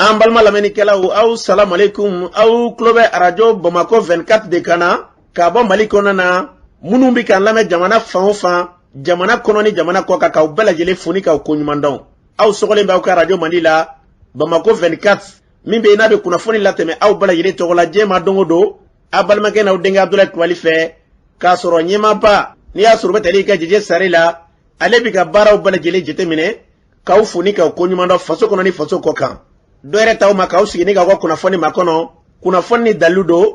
An balima lamɛnnikɛlaw, aw salamu aleykum. Aw tulo bɛ Arajo Bamakɔ 24 de kan na k'a bɔ Mali kɔnɔna na. Minnu bɛ k'an lamɛn jamana fan o fan, jamana kɔnɔ ni jamana kɔ kan, k'aw bɛɛ lajɛlen fo ni k'aw koɲuman dɔn. Aw sɔgɔlen bɛ aw ka arajo mandi la, Bamakɔ 24, min bɛ yen n'a bɛ kunnafoni latɛmɛ aw bɛɛ lajɛlen tɔgɔ la diɲɛ ma don o don, aw balimakɛ n'aw denkɛ Abudulayi Kulubali fɛ, k'a sɔrɔ ɲɛmaaba n'i y'a sɔrɔ u bɛ tali kɛ Jeje Sare la, ale bɛ ka baaraw bɛɛ lajɛlen jateminɛ, k'aw fo ni k'aw koɲuman dɔn faso kɔnɔ ni faso kɔ kan. Dɔ yɛrɛ t'aw ma k'aw sigi ni k'aw ka kunnafoni makɔnɔ, kunnafoni ni dalilu don,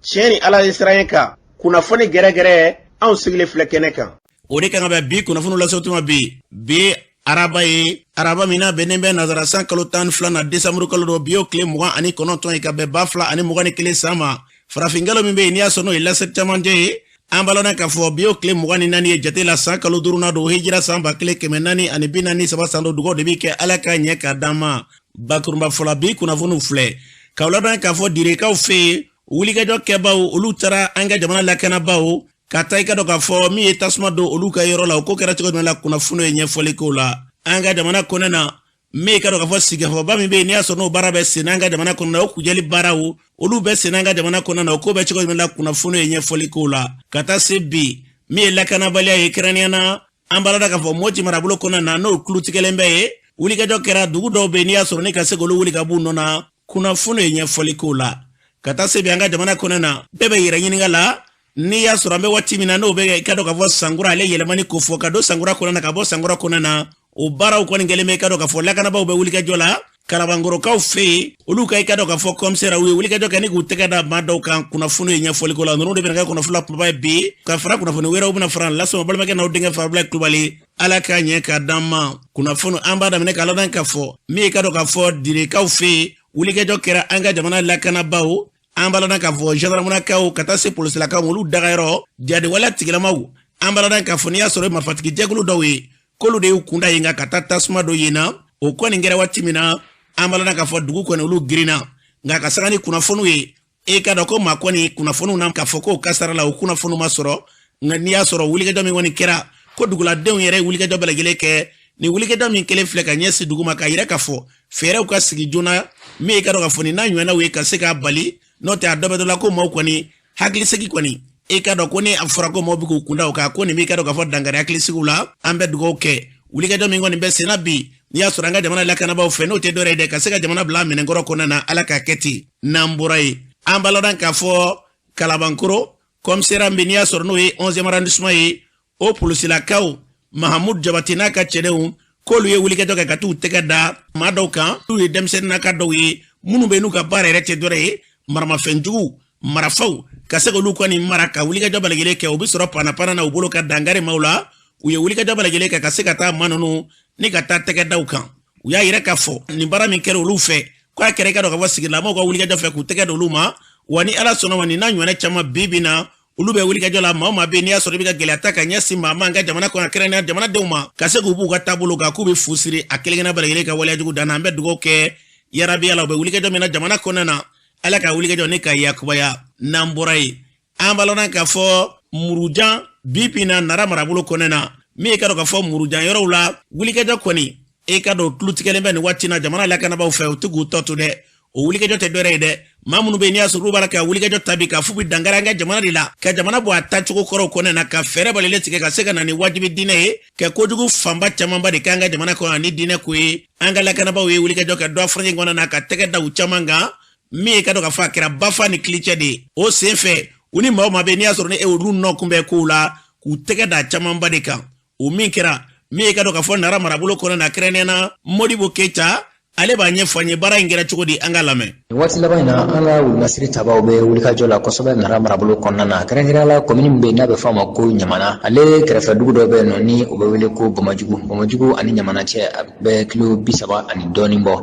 tiɲɛ ni Ala ye siran kan, kunnafoni gɛrɛgɛrɛ, anw sigilen filɛ kɛnɛ kan. O de kan ka bɛn bi kunnafoni lase tuma bi, bi araba ye, araba min n'a bɛnnen bɛ nazara san kalo 12 na, desanburu kalo don, bi y'o tile 29 ye ka bɛn 2021 san ma. Farafinkalo min bɛ yen n'i y'a sɔrɔ n'o ye laseli camancɛ ye, an b'a lɔn k'a fɔ bi y'o tile 24 ye jate la, san kalo duurunan don, hijira san 1443 san don. Dugaw de bɛ kɛ Ala ka ɲɛ k'a d'an ma. Bakurunba fɔlɔ, bi kunnafoniw filɛ k'aw ladɔn k'a fɔ direkaw fɛ yen, wulikajɔ kɛbaw olu taara an ka jamana lakanabaaw ka taa i ka dɔn k'a fɔ min ye tasuma don olu ka yɔrɔ la. O ko kɛra cogo jumɛn la? Kunnafoniw ye ɲɛfɔli k'o la. An ka jamana kɔnɔ na, min i ka dɔn k'a fɔ sigikafɔba min bɛ yen n'i y'a sɔrɔ n'o baara bɛ sen an ka jamana kɔnɔ na, o kujɛli baaraw olu bɛ sen an ka jamana kɔnɔ na, o ko bɛ cogo jumɛn la? Kunnafoniw ye ɲɛfɔli k'o la. Ka taa se bi, min ye lakanabaliya ye, kɛrɛnkɛrɛnnenya na an b'a lɔn k'a fɔ Moti marabolo kɔnɔ na, n'o kulutigɛlen bɛ ye, wulikajɔ kɛra dugu dɔw bɛ yen n'i y'a sɔrɔ ne ka se k'olu wuli ka b'u nɔ na. Kunnafoniw ye ɲɛfɔli k'o la. Ka taa se bi, an ka jamana kɔnɔ na, bɛɛ bɛ yɛrɛ ɲininka la n'i y'a sɔrɔ an bɛ waati min na, n'o bɛ i ka dɔn k'a fɔ sankura ale yɛlɛmani ko fɔ ka don sankura kɔnɔ na, ka bɔ sankura kɔnɔ na, o baaraw kɔni kɛlen bɛ i ka dɔn k'a fɔ lakanabaaw bɛ wulikajɔ la Kalabankɔrɔkaw fɛ yen, olu ka i ka dɔn k'a fɔ kɔmisɛra u ye wulikajɔ kɛ ni k'u tɛgɛ da maa dɔw kan. Kunnafoni ye ɲɛfɔli ko la. Ninnu de bɛna kɛ kunnafoni la kumaba ye bi, ka fara kunnafoni wɛrɛw bɛna fara lasɔn. Balimakɛ n'aw denkɛ fɛ, Abudulayi Kulubali. Ala k'a ɲɛ k'a d'an ma. Kunnafoni an b'a daminɛ k'a ladɔn k'a fɔ min ye i ka dɔn k'a fɔ direkaw fɛ yen, wulikajɔ kɛra an ka jamana lakanabaaw, an b'a ladɔn k'a fɔ gendarmerie ka taa se polisilakaw, olu dagayɔrɔ jadiwaleya tigilamaw, an b'a ladɔn k'a fɔ n'i y'a sɔrɔ marifatigi jɛkulu dɔw ye, k'olu de y'u kunda yen kan ka taa tasuma don yen na. O kɔni kɛra waati min na, an b'a ladɔn k'a fɔ dugu kɔni olu girinna, nka ka sanga ni kunnafoniw ye, e ka dɔn ko maa kɔni kunnafoniw na k'a fɔ k'o kasara la, o kunnafoniw ma sɔrɔ. Nka n'i y'a sɔrɔ wulikajɔ min kɔni kɛra, ko duguladenw yɛrɛ ye wulikajɔ bɛɛ lajɛlen kɛ, ni wulikajɔ min kelen filɛ ka ɲɛsin dugu ma, k'a yira k'a fɔ fɛɛrɛw ka sigi joona, min ye ka dɔn k'a fɔ nin n'a ɲɔgɔnnaw ye ka se k'a bali. N'o tɛ, a dɔ bɛ dɔ la ko maaw kɔni hakilisigi kɔni, i ka dɔn ko ni a fɔra ko maaw bɛ k'u kunda o kan, ko nin b'i ka dɔn k'a fɔ dankari hakilisigiw la. An bɛ dugawu kɛ wulikajɔ min kɔni bɛ senna bi, n'i y'a sɔrɔ an ka jamana lakanabaaw fɛ, n'o tɛ dɔwɛrɛ ye dɛ, ka se ka jamana bila minɛnkɔrɔ kɔnɔna na. Ala k'a kɛ ten. N'an bɔra yen, an b'a ladɔn k'a fɔ Kalabankoro kɔmisɛra min n'i y'a sɔrɔ n'o ye 11e arrondissement ye, o polisilakaw Mahamudu Jabate n'a ka cɛdenw, k'olu ye wulikajɔ kɛ ka t'u tɛgɛ da maa dɔw kan, n'u ye denmisɛnninnaka dɔw ye minnu bɛ n'u ka baara yɛrɛ tɛ dɔwɛrɛ ye maramafɛnjugu marafaw ka se k'olu kɔni mara, ka wulikajɔ bɛɛ lajɛlen kɛ. U bɛ sɔrɔ panapana na u bolo ka dankari maaw la. U ye wulikajɔ bɛɛ lajɛlen kɛ ka se ka taa maa ninnu ni ka taa tɛgɛ da u kan. U y'a yira k'a fɔ nin baara min kɛra olu fɛ, k'a kɛra i ka dɔn k'a fɔ sigidalamaw ka wulikajɔ fɛ k'u tɛgɛ d'olu ma. Wa ni Ala sɔnna ma, nin n'a ɲɔgɔnna caman bi bi na, olu bɛ wulikajɔ la. Maa o maa bɛ yen n'i y'a sɔrɔ i bɛ ka gɛlɛya ta ka ɲɛsin maa ma an ka jamana kɔnɔ, kɛrɛnkɛrɛnnenya jamanadenw ma, ka se k'u b'u ka taabolo kan, k'u bɛ fu siri a kelen-kelenna bɛɛ lajɛlen ka waleyajugu dan na. An bɛ dugawu kɛ yarabi Ala, u bɛ wulikajɔ min na jamana kɔnɔna na, Ala ka wulikajɔ ni ka yakubaya. N'an bɔra yen, an b'a lɔn k'a fɔ Murujan bi bi na Nara marabolo kɔnɔna na, min ye ka dɔn k'a fɔ Murujan yɔrɔw la, wulikajɔ kɔni e ka dɔn tulu tigɛlen bɛ nin waati na jamana lakanabaaw fɛ, u tɛ k'u tɔ to dɛ. O wulikajɔ tɛ dɔwɛrɛ ye dɛ, maa minnu bɛ yen n'i y'a sɔrɔ olu b'a la ka wulikajɔ ta bi k'a f'u bɛ dankari an ka jamana de la, ka jamana bɔ a taacogo kɔrɔw kɔnɔna na, ka fɛɛrɛ balilen tigɛ ka se ka na ni wajibi diinɛ ye, ka kojugu fanba camanba de k'an ka jamana kɔnɔ ani diinɛ ko ye. An ka lakanabaaw ye wulikajɔ kɛ dɔ farancɛ kɔnɔna na ka tɛgɛ da u caman kan, min ye ka dɔn k'a fɔ a kɛra bafa ni kilicɛ de ye. O sen fɛ, u ni maa o maa bɛ n'i y'a sɔrɔ ni e olu nɔ kun bɛ kow la, k'u tɛgɛ da camanba de kan. O min kɛra min ye ka dɔn k'a fɔ Nara marabolo kɔnɔ na, kɛrɛnkɛrɛnnenya na Modibo Keyita, ale b'a ɲɛfɔ an ye baara in kɛra cogo di. An ka lamɛn. Nin waati laban in na, an ka wulumasiri tabaw bɛ wulikajɔ la kosɛbɛ Nara marabolo kɔnɔna na, kɛrɛnkɛrɛnnenya la komini min bɛ yen n'a bɛ fɔ a ma ko Ɲamana. Ale kɛrɛfɛ dugu dɔ bɛ yen nɔ ni o bɛ wele ko Bamajugu. Bamajugu ani Ɲamana cɛ, a bɛ kilo 30 ani dɔɔnin bɔ.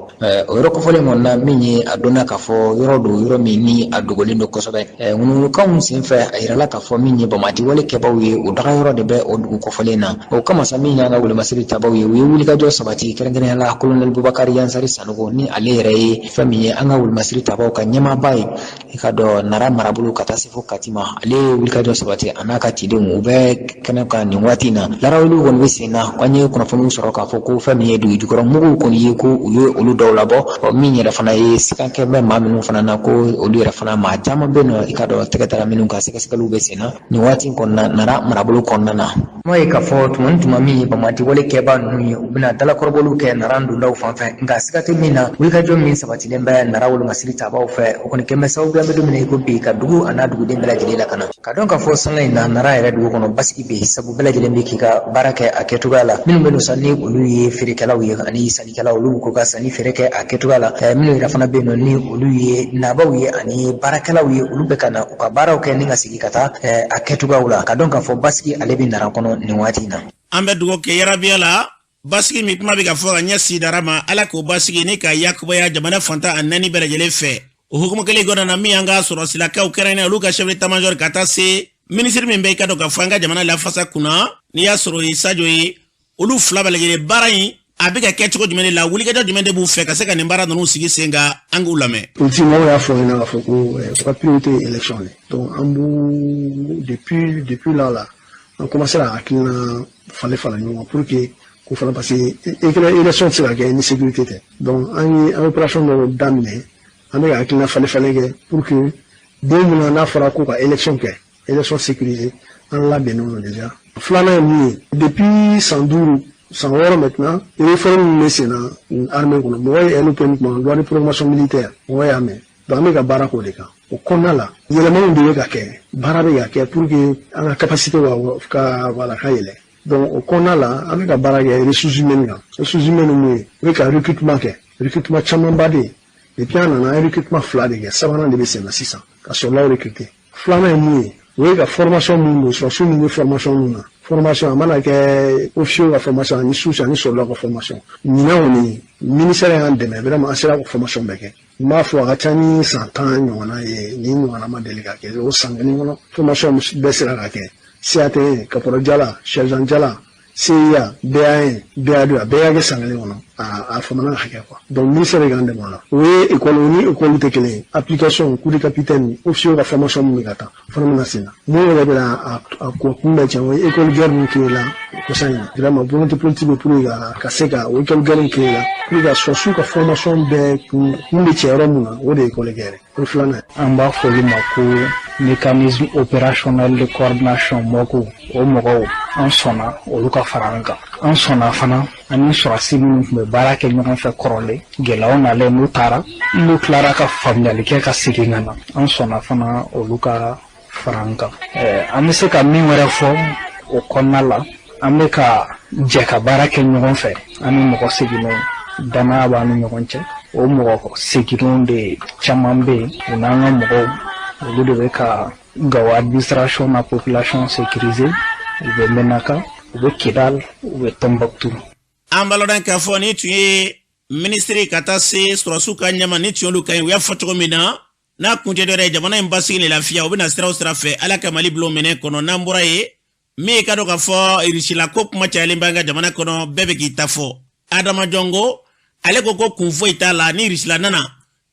O yɔrɔ kofɔlen kɔni na, min ye a dɔnna k'a fɔ yɔrɔ don, yɔrɔ min ni a dogolen don kosɛbɛ. Ŋunuŋunukanw senfɛ, a yirala k'a fɔ min ye banbaanci wale kɛbaw ye, o dagayɔrɔ de bɛ o dugu kofɔlen na. O kama sa, min y'an ka wolomasiri tabaw ye, u ye wulikajɔ sabati, kɛrɛnkɛrɛnnenya la kolonɛli Bubakari Yansari. Bakari Sanogo, ni ale yɛrɛ ye fɛn min ye an ka wolomasiri tabaw ka ɲɛmaaba ye, i ka dɔn Nara marabolo ka taa se fo Kati ma, ale ye wulikajɔ sabati a n'a ka cidenw, u bɛ kɛnɛ kan nin waati in na. Larawuliw kɔni bɛ sen na, an ye kunnafoniw sɔrɔ k'a fɔ ko fɛn min ye dugu jukɔrɔ muguw kɔni ye, ko u ye olu dɔw labɔ, min yɛrɛ fana ye sigankɛ bɛ maa minnu fana na, ko olu yɛrɛ fana maa caman bɛ nɔ, i ka dɔn tɛgɛ dara minnu kan, sɛgɛsɛgɛliw bɛ sen na nin waati in kɔnɔna Nara marabolo kɔnɔna na. Kuma ye k'a fɔ tuma ni tuma min ye banbaanci wale kɛbaa ninnu ye, u bɛna dalakɔrɔbɔliw kɛ Nara dondaw fan fɛ, nka siga tɛ min na, wulikajɔ min sabatilen bɛ Nara wolomasiri tabaw fɛ, o kɔni kɛn bɛ sababu ye an bɛ don min na i ko bi, ka dugu a n'a duguden bɛɛ lajɛlen lakana. Ka dɔn k'a fɔ sanga in na Nara yɛrɛ dugu kɔnɔ basigi bɛ yen, sabu bɛɛ lajɛlen bɛ k'i ka baara kɛ a kɛcogoya la. Minnu bɛ sa ni olu ye feerekɛlaw ye ani sannikɛlaw, olu bɛ k'u ka sanni feere kɛ a kɛcogoya la. Minnu yɛrɛ fana bɛ yen nɔ ni olu ye nabaw ye ani baarakɛlaw ye, olu bɛ ka na u ka baaraw kɛ ni ka segin ka taa a kɛcogoyaw la. Ka dɔn k'a fɔ basigi ale bɛ Nara kɔnɔ nin waati in na. An bɛ dugawu kɛ yarabiya la, basigi min kuma bɛ ka fɔ ka ɲɛsin Nara ma, Ala k'o basigi ni ka yakubaya jamana fantan a naani bɛɛ lajɛlen fɛ. O hukumu kelen kɔnɔna na, min y'an ka sɔrɔsilakaw kɛrɛnkɛrɛnnen olu ka chef d'état major ka taa se minisiri min bɛ i ka dɔn k'a fɔ an ka jamana lafasa kunna, n'i y'a sɔrɔ o ye Sajo ye, olu fila bɛɛ lajɛlen, baara in a bɛ ka kɛ cogo jumɛn de la, wulikajɔ jumɛn de b'u fɛ ka se ka nin baara ninnu sigi sen kan, an k'u lamɛn. Politique mɔgɔw y'a fɔ ɲɛna k'a fɔ ko u ka priorité ye élection de. Donc an b'u depuis là là an commencé ka hakilina falen falen ɲɔgɔn kan pour que k'o fana, parce que élection tɛ se ka kɛ ni sécurité tɛ. Donc an ye an opération dɔw daminɛ, an bɛ ka hakilina falen falen kɛ pour que don min na n'a fɔra ko ka élection kɛ, élection sécurisée, an labɛnnen don déjà. Filanan ye mun ye? Depuis san 5, san 6 maintenant, réforme min bɛ sen na armée kɔnɔ, mɔgɔ ye LPM kuma, loi de programmation militaire, mɔgɔ y'a mɛn. Donc an bɛ ka baara k'o de kan. O kɔnɔna la, yɛlɛmaw de bɛ ka kɛ, baara bɛ ka kɛ pour que an ka capacité ka voilà ka yɛlɛ. Donc o kɔnɔna la, an bɛ ka baara kɛ ressources humaines kan. Ressources humaines mun ye? U bɛ ka recrutement kɛ, recrutement camanba de ye. Depuis an nana, an ye recrutement fila de kɛ, sabanan de bɛ sen na sisan, ka sɔrɔlaw recruter. Filanan ye mun ye? O ye ka formation mun don, sɔrɔsiw min bɛ formation mun na, formation a mana kɛ officier ka formation ani sous ani sɔrɔlaw ka formation. Ɲinan kɔni, ministère y'an dɛmɛ vraiment, an sera ka formation bɛɛ kɛ. N b'a fɔ a ka ca ni san 10 ɲɔgɔnna ye, ni ɲɔgɔnna ma deli ka kɛ. O san kelen kɔnɔ, formation bɛɛ sera ka kɛ. CAT, caporal jala, sergent jala, CIA, BA1, BA2, a bɛɛ y'a kɛ san kelen kɔnɔ. A famana ka kɛ quoi. Donc ministère de k'an dɛmɛ o la. O ye école, o ni école tɛ kelen ye. Application, coup de capitaine, officier ka formation min bɛ ka taa, o fana bɛna sen na. Mun yɛrɛ bɛna a ko kun bɛɛ cɛn, o ye école guerre min créé la kɔsa in na. Vraiment, volonté politique bɛ pour que ka se ka o école guerre in créé la pour que ka sɔrɔsiw ka formation bɛɛ kun bɛ cɛ yɔrɔ mun na, o de ye école guerre. O filanan ye. An b'a fɔ olu ma ko mécanisme opérationnel de coordination MOC. O mɔgɔw, an sɔnna olu ka fara an kan. An sɔnna fana ani sɔrɔsi minnu tun bɛ baara kɛ ɲɔgɔn fɛ kɔrɔlen, gɛlɛyaw nalen n'u taara, n'u tilara ka faamuyali kɛ ka segin ka na, an sɔnna fana olu ka fara an kan. An bɛ se ka min wɛrɛ fɔ o kɔnɔna la, an bɛ ka jɛ ka baara kɛ ɲɔgɔn fɛ an ni mɔgɔ seginnenw. Danaya b'an ni ɲɔgɔn cɛ. O mɔgɔ seginnenw de caman bɛ yen, u n'an ka mɔgɔw, olu de bɛ ka Gawo administration na population sécuriser. U bɛ Menaka, u bɛ Kidal, u bɛ Tombouctou. An b'a lɔn k'a fɔ ni tun ye minisiri ka taa se sɔrɔsiw ka ɲɛma, ni tun y'olu ka ɲi, u y'a fɔ cogo min na, n'a kun tɛ dɔwɛrɛ ye, jamana in basigi ni lafiya, u bɛna siraw sira fɛ, Ala ka Mali bila o minɛ kɔnɔ. N'an bɔra yen, min ye ka dɔn k'a fɔ Irisila ko kuma cayalen b'an ka jamana kɔnɔ, bɛɛ bɛ k'i ta fɔ. Adama Jɔngo ale ko ko kun foyi t'a la ni Irisila nana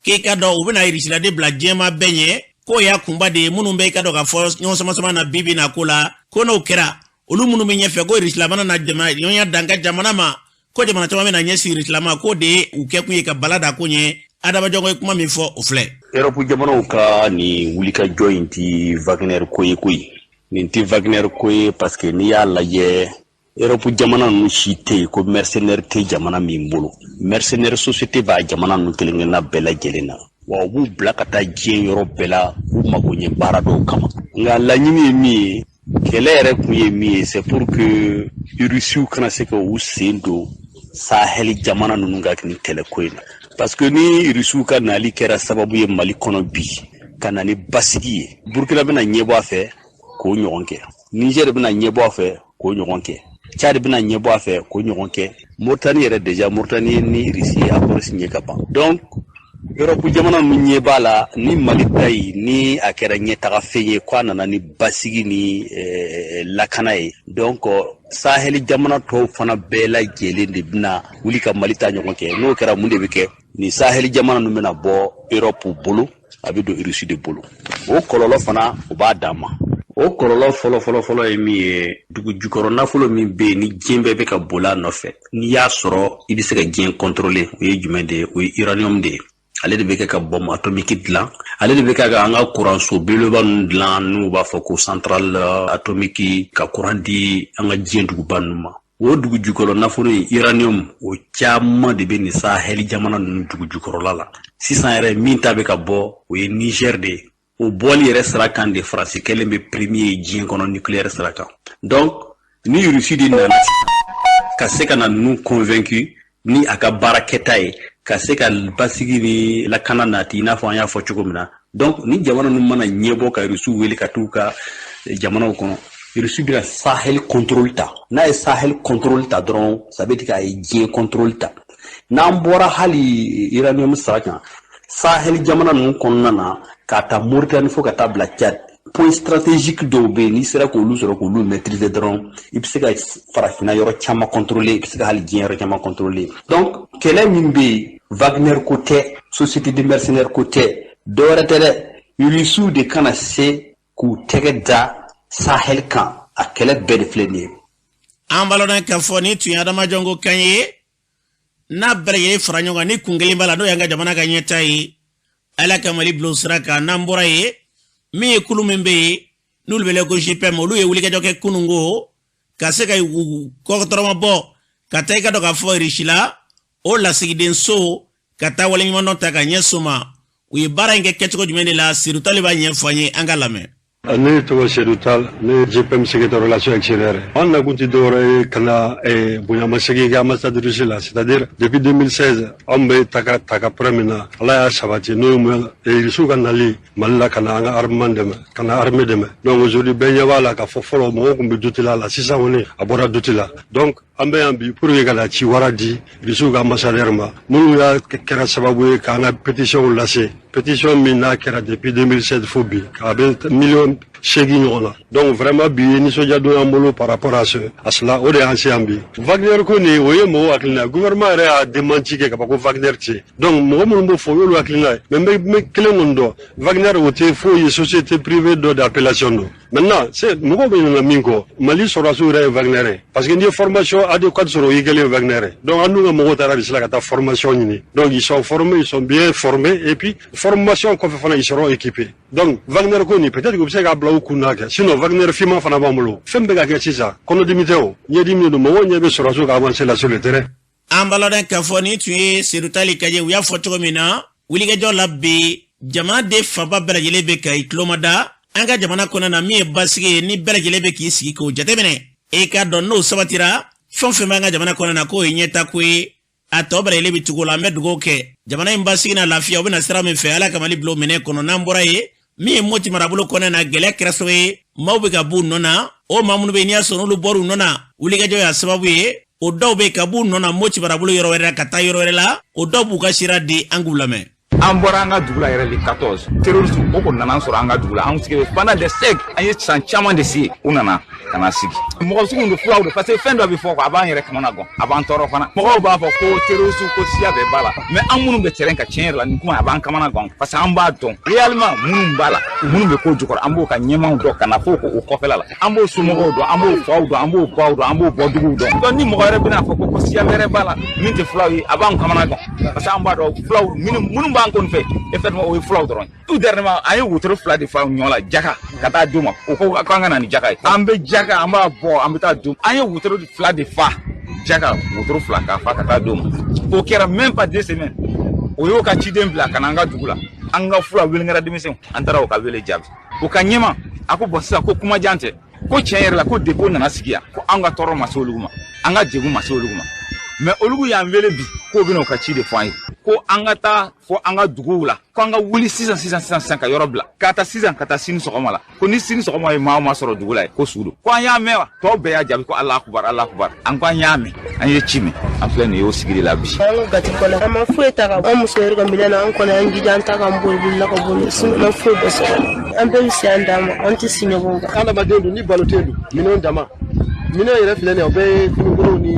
k'i ka dɔn u bɛna Irisila de bila diɲɛma bɛɛ ɲɛ, k'o y'a kunba de ye. Minnu bɛ i ka dɔn k'a fɔ ɲɔgɔn sama sama na bi bi na ko la, ko n'o kɛra, olu minnu bɛ ɲɛfɛ ko Irisila mana na ɲɔgɔnya dan ka jamana ma, ko jamana caman bɛna ɲɛsin Irisila ma, k'o de ye u kɛkun ye ka bala da ko ɲɛ. Adama Jɔngo ye kuma min fɔ, o filɛ. Europe jamanaw ka nin wulikajɔ in ti Wagner ko ye koyi. Nin ti Wagner ko ye, parce que n'i y'a lajɛ, Europe jamana ninnu si tɛ yen ko mercenaire tɛ jamana min bolo. Mercenaire société b'a jamana ninnu kelen kelenna bɛɛ lajɛlen na, wa u b'u bila ka taa diɲɛ yɔrɔ bɛɛ la u mago ɲɛ baara dɔw kama. Nka laɲini ye min ye, kɛlɛ yɛrɛ kun ye min ye, c'est pour que Rusiw kana se ka u sen don Sahel jamana ninnu ka nin kɛlɛ ko in na, parce que ni Rusiw ka nali kɛra sababu ye Mali kɔnɔ bi ka na ni basigi ye, Burkina bɛna ɲɛbɔ a fɛ k'o ɲɔgɔn kɛ, Niger bɛna ɲɛbɔ a fɛ k'o ɲɔgɔn kɛ, Tchad bɛna ɲɛbɔ a fɛ k'o ɲɔgɔn kɛ, Mauritanie yɛrɛ déjà, Mauritanie ni Russie ye accord signé ka ban. Donc Europe jamana ninnu ɲɛ b'a la ni Mali ta ye, ni a kɛra ɲɛtagafɛn ye, ko a nana ni basigi ni lakana ye, donc Sahel jamana tɔw fana bɛɛ lajɛlen de bɛna wuli ka Mali ta ɲɔgɔn kɛ. N'o kɛra, mun de bɛ kɛ? Ni Sahel jamana ninnu bɛna bɔ Europe bolo, a bɛ don Russie de bolo. O kɔlɔlɔ fana, o b'a dan ma. O kɔlɔlɔ fɔlɔ fɔlɔ fɔlɔ ye min ye, dugu jukɔrɔ nafolo min bɛ yen ni diɲɛ bɛɛ bɛ ka boli a nɔfɛ, n'i y'a sɔrɔ, i bɛ se ka diɲɛ contrôler. O ye jumɛn de ye? O ye uranium de ye. Ale de bɛ kɛ ka bombe atomique dilan, ale de bɛ kɛ ka an ka kuranso belebeleba ninnu dilan, n'u b'a fɔ ko centrale atomique, ka kuran di an ka diɲɛ duguba ninnu ma. O dugu jukɔrɔ nafolo in, uranium, o caman de bɛ nin Sahel jamana ninnu dugu jukɔrɔla la. Sisan yɛrɛ, min ta bɛ ka bɔ, o ye Niger de ye. O bɔli yɛrɛ sira kan de, Faransi kɛlen bɛ premier ye diɲɛ kɔnɔ nucléaire sira kan. Donc ni Russie de nana ka se ka na ninnu convaincu ni a ka baara kɛta ye, ka se ka basigi ni lakana nati, i n'a fɔ an y'a fɔ cogo min na, donc ni jamana ninnu mana ɲɛbɔ ka Rusiw wele ka t'u ka jamanaw kɔnɔ, Russie bɛna Sahel contrôle ta. N'a ye Sahel contrôle ta dɔrɔn, ça veut dire k'a ye diɲɛ contrôle ta. N'an bɔra hali uranium sira kan, Sahel jamana ninnu kɔnɔna na, k'a ta Mauritanie fo ka taa bila Tchad, point stratégique dɔw bɛ yen, n'i sera k'olu sɔrɔ, k'olu maîtriser dɔrɔn, i bɛ se ka farafinna yɔrɔ caman contrôler, i bɛ se ka hali diɲɛ yɔrɔ caman contrôler. Donc kɛlɛ min bɛ yen, Wagner ko tɛ, société de mercenaires ko tɛ, dɔwɛrɛ tɛ dɛ, Rusiw de kana se k'u tɛgɛ da Sahel kan. A kɛlɛ bɛɛ de filɛ nin ye. An b'a lɔn k'a fɔ ni tun ye Adamajɔnko kan ye, n'a bɛɛ lajɛlen fara ɲɔgɔn kan, ni kun kelen b'a la, n'o y'an ka jamana ka ɲɛta ye. Ala ka Mali bila o sira kan. N'an bɔra yen, min ye kulu min bɛ yen n'olu bɛ wele ko GPM, olu ye wulikajɔ kɛ kununko ka se ka u kɔkɔtɔrɔma bɔ ka taa i ka dɔn k'a fɔ Irisila o lasigidenso, ka taa waleɲumandɔn ta ka ɲɛsin o ma. U ye baara in kɛ kɛcogo jumɛn de la? Sirutali b'a ɲɛfɔ an ye, an ka lamɛn. Ne tɔgɔ Seydou Tall, ne ye GPM secrétaire relation extérieure. An nakun tɛ dɔwɛrɛ ye ka na bonyamasegin kɛ ambassade russe la, c'est-à-dire depuis 2016 anw bɛ taga taga pɛrɛn min na, Ala y'a sabati, n'o ye mun ye? Rusiw ka nali Mali la ka na an ka armement dɛmɛ, ka na armée dɛmɛ. Donc aujourd'hui, bɛɛ ɲɛ b'a la k'a fɔ fɔlɔ mɔgɔw tun bɛ doute la, sisan kɔni a bɔra doute la. Donc an bɛ yan bi pour que ka na ci wara di Rusiw ka ambassadeur ma, minnu y'a kɛra sababu ye k'an ka pétition lase, pétition min n'a kɛra depuis 2007 fo bi, a bɛ miliyɔn 8 ɲɔgɔn na. Donc vraiment, bi ye nisɔndiya don y'an bolo par rapport à ce à cela. O de y'an se yan bi. Wagner ko nin, o ye mɔgɔw hakilina ye. Gouvernement yɛrɛ y'a démenti kɛ ka fɔ ko Wagner tɛ. Donc mɔgɔ minnu b'o fɔ, o y'olu hakilina ye. Mais n bɛ kelen kɔni dɔn, Wagner o tɛ foyi ye, société privée dɔ d'appellation don. Maintenant, c'est mɔgɔw bɛ ɲinɛ min kɔ, Mali sɔrɔdasiw yɛrɛ ye Wagner ye, parce que n'i ye formation adéquate sɔrɔ, o y'i kɛlen ye Wagner ye. Donc an dun ka mɔgɔw taara Russie la ka taa formation ɲini. Donc ils sont formés, ils sont bien formés, et puis formation kɔfɛ fana, ils seront équipés. Donc Wagner ko nin, peut-être que u bɛ se k'a bila u kun na kɛ, sinon Wagner finman fana b'an bolo. Fɛn bɛ ka kɛ sisan, kɔnɔdimi tɛ, o ɲɛdimi don, mɔgɔw ɲɛ bɛ sɔrɔdasiw ka avancer la sur le terrain. An b'a lɔn k'a fɔ nin tun ye Serutali Kaje. U y'a fɔ cogo min na, wulikajɔ la bi, jamanaden fanba bɛɛ lajɛlen bɛ ka i tulomada an ka jamana kɔnɔ na, min ye basigi ye, ni bɛɛ lajɛlen bɛ k'i sigi k'o jateminɛ. E k'a dɔn n'o sabatira, fɛn o fɛn b'an ka jamana kɔnɔ na, k'o ye ɲɛta ko ye, a tɔ bɛɛ lajɛlen bɛ tugu o la. An bɛ dugawu kɛ jamana in basigi n'a lafiya, o bɛna sira min fɛ, Ala ka Mali bila o minɛ kɔnɔ. N'an bɔra yen, min ye Moti marabolo kɔnɔ na, gɛlɛya kɛra sababu ye maaw bɛ ka b'u nɔ na. O maa minnu bɛ yen, n'i y'a sɔrɔ n'olu bɔr'u nɔ na, wulikajɔ y'a sababu ye, o dɔw bɛ ka b'u nɔ na Moti marabolo yɔrɔ wɛrɛ la ka taa yɔrɔ wɛrɛ la. O dɔw b'u ka sira di, an k'u lamɛn. An bɔra an ka dugu la yɛrɛ le 14, terroriste o ko nana an sɔrɔ an ka dugu la. An sigi pendant des siècles, an ye san caman de se, u nana ka na sigi. Mɔgɔ sugu don, fulaw don, parce que fɛn dɔ bɛ fɔ quoi, a b'an yɛrɛ kamana gan, a b'an tɔɔrɔ fana. Mɔgɔw b'a fɔ ko terroriste ko siya bɛɛ b'a la, mais an minnu bɛ terrain kan, tiɲɛ yɛrɛ la, nin kuma a b'an kamana gan, parce que an b'a dɔn réellement minnu b'a la, minnu bɛ ko jukɔrɔ, an b'o ka ɲɛmaaw dɔn ka na fo o kɔfɛla la, an b'o somɔgɔw dɔn, an b'o faw dɔn, an b'o baw dɔn, an b'o bɔduguw dɔn. Donc ni mɔgɔ wɛrɛ bɛna fɔ ko siya wɛrɛ b'a la min tɛ fulaw ye, a b'an kamana gan, parce que an b'a dɔn fulaw minnu b'an kɔni fɛ, effectivement, o ye fulaw dɔrɔn. Tout dernièrement, an ye wotoro fila de fa ɲɔ la jaka ka taa d'u ma. O ko k'an ka na ni jaka ye, an bɛ jaka, an b'a bɔ, an bɛ taa d'u. An ye wotoro fila de fa jaka, wotoro fila k'a fa ka taa d'u ma. O kɛra même pas 2 semaines, o y'o ka ciden bila ka na an ka dugu la. An ka fula wele kɛra denmisɛnw, an taara o ka wele jaabi. O ka ɲɛma a ko bɔn, sisan ko kumajan tɛ, ko tiɲɛ yɛrɛ la, ko depuis o nana sigi yan, ko an ka tɔɔrɔ ma se olu ma, an ka degun ma se olu ma, mais olu y'an wele bi k'o bɛna o ka ci de fɔ an ye. Ko an ka taa fɔ an ka duguw la, ko an ka wuli sisan sisan sisan sisan ka yɔrɔ bila, ka taa sisan, ka taa sini sɔgɔma la, ko ni sini sɔgɔma ye maa o maa sɔrɔ dugu la ye, ko su don. Ko an y'a mɛn wa? Tɔw bɛɛ y'a jaabi ko Ala akubar, Ala akubar. An ko an y'a mɛn, an ye ci mɛn, an filɛ nin ye o sigi de la bi. An ka gati kɔnɔ, an ma foyi ta ka an muso yɛrɛ ka minɛn na. An kɔni, an jija an ta k'an boli bolila ka boli, sinon an ma foyi bɔ so kɔnɔ. An bɛɛ bɛ si an dan ma, an tɛ si ɲɔgɔn kan. Adamaden dun ni balo tɛ dun, minɛnw dama, minɛn yɛrɛ filɛ nin ye, o bɛɛ ye finikolow ni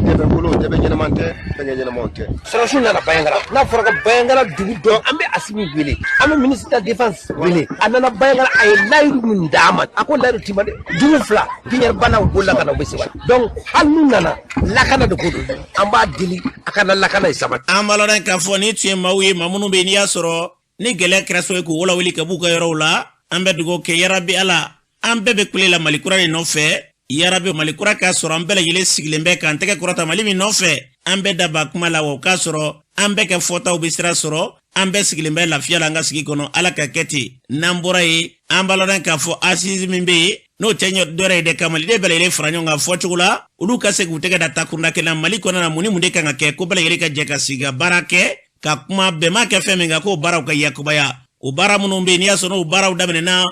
dɛbɛkolow, dɛbɛ ɲɛnɛman tɛ, fɛnkɛ ɲɛnɛmanw tɛ. Sɔrɔsiw nana Bayangara. N'a fɔra ko Bayangara dugu dɔn, an bɛ Asimi wele, an bɛ ministre de la défense wele. A nana Bayangara, a ye layiru min d'a ma, a ko layiru ti ma dɛ. Dugu fila piɲɛribanaw bolila ka na, u bɛ seba. Donc hali n'u nana, lakana de ko don, an b'a deli a ka na lakana ye sabati. An b'a lɔn k'a fɔ ni tun ye maaw ye, maa minnu bɛ yen n'i y'a sɔrɔ ni gɛlɛya kɛra sababu ye k'u walawuli ka b'u ka yɔrɔw la. An bɛ dugawu kɛ, yarabi Ala, an bɛɛ bɛ kule la Mali kura de nɔfɛ. Yarabi, Mali kura k'a sɔrɔ an bɛɛ lajɛlen sigilen bɛ k'an tɛgɛ kɔrɔta Mali min nɔfɛ, an bɛɛ da ba kuma la wa, o k'a sɔrɔ an bɛɛ ka fɔtaw bɛ sira sɔrɔ, an bɛɛ sigilen bɛ lafiya la an ka sigi kɔnɔ. Ala ka kɛ ten. N'an bɔra yen, an b'a lɔn k'a fɔ assises min bɛ yen, n'o tɛ dɔwɛrɛ ye dɛ, ka maliden bɛɛ lajɛlen fara ɲɔgɔn kan fɔcogo la, olu ka se k'u tɛgɛ da takurunda kelen na Mali kɔnɔ na, mun ni mun de kan ka kɛ, ko bɛɛ lajɛlen ka jɛ ka sigi ka baara kɛ, ka kuma bɛnma kɛ fɛn min kan, k'o baaraw ka yakubaya. O baara minnu bɛ yen, n'i y'a sɔrɔ n'o baaraw daminɛna,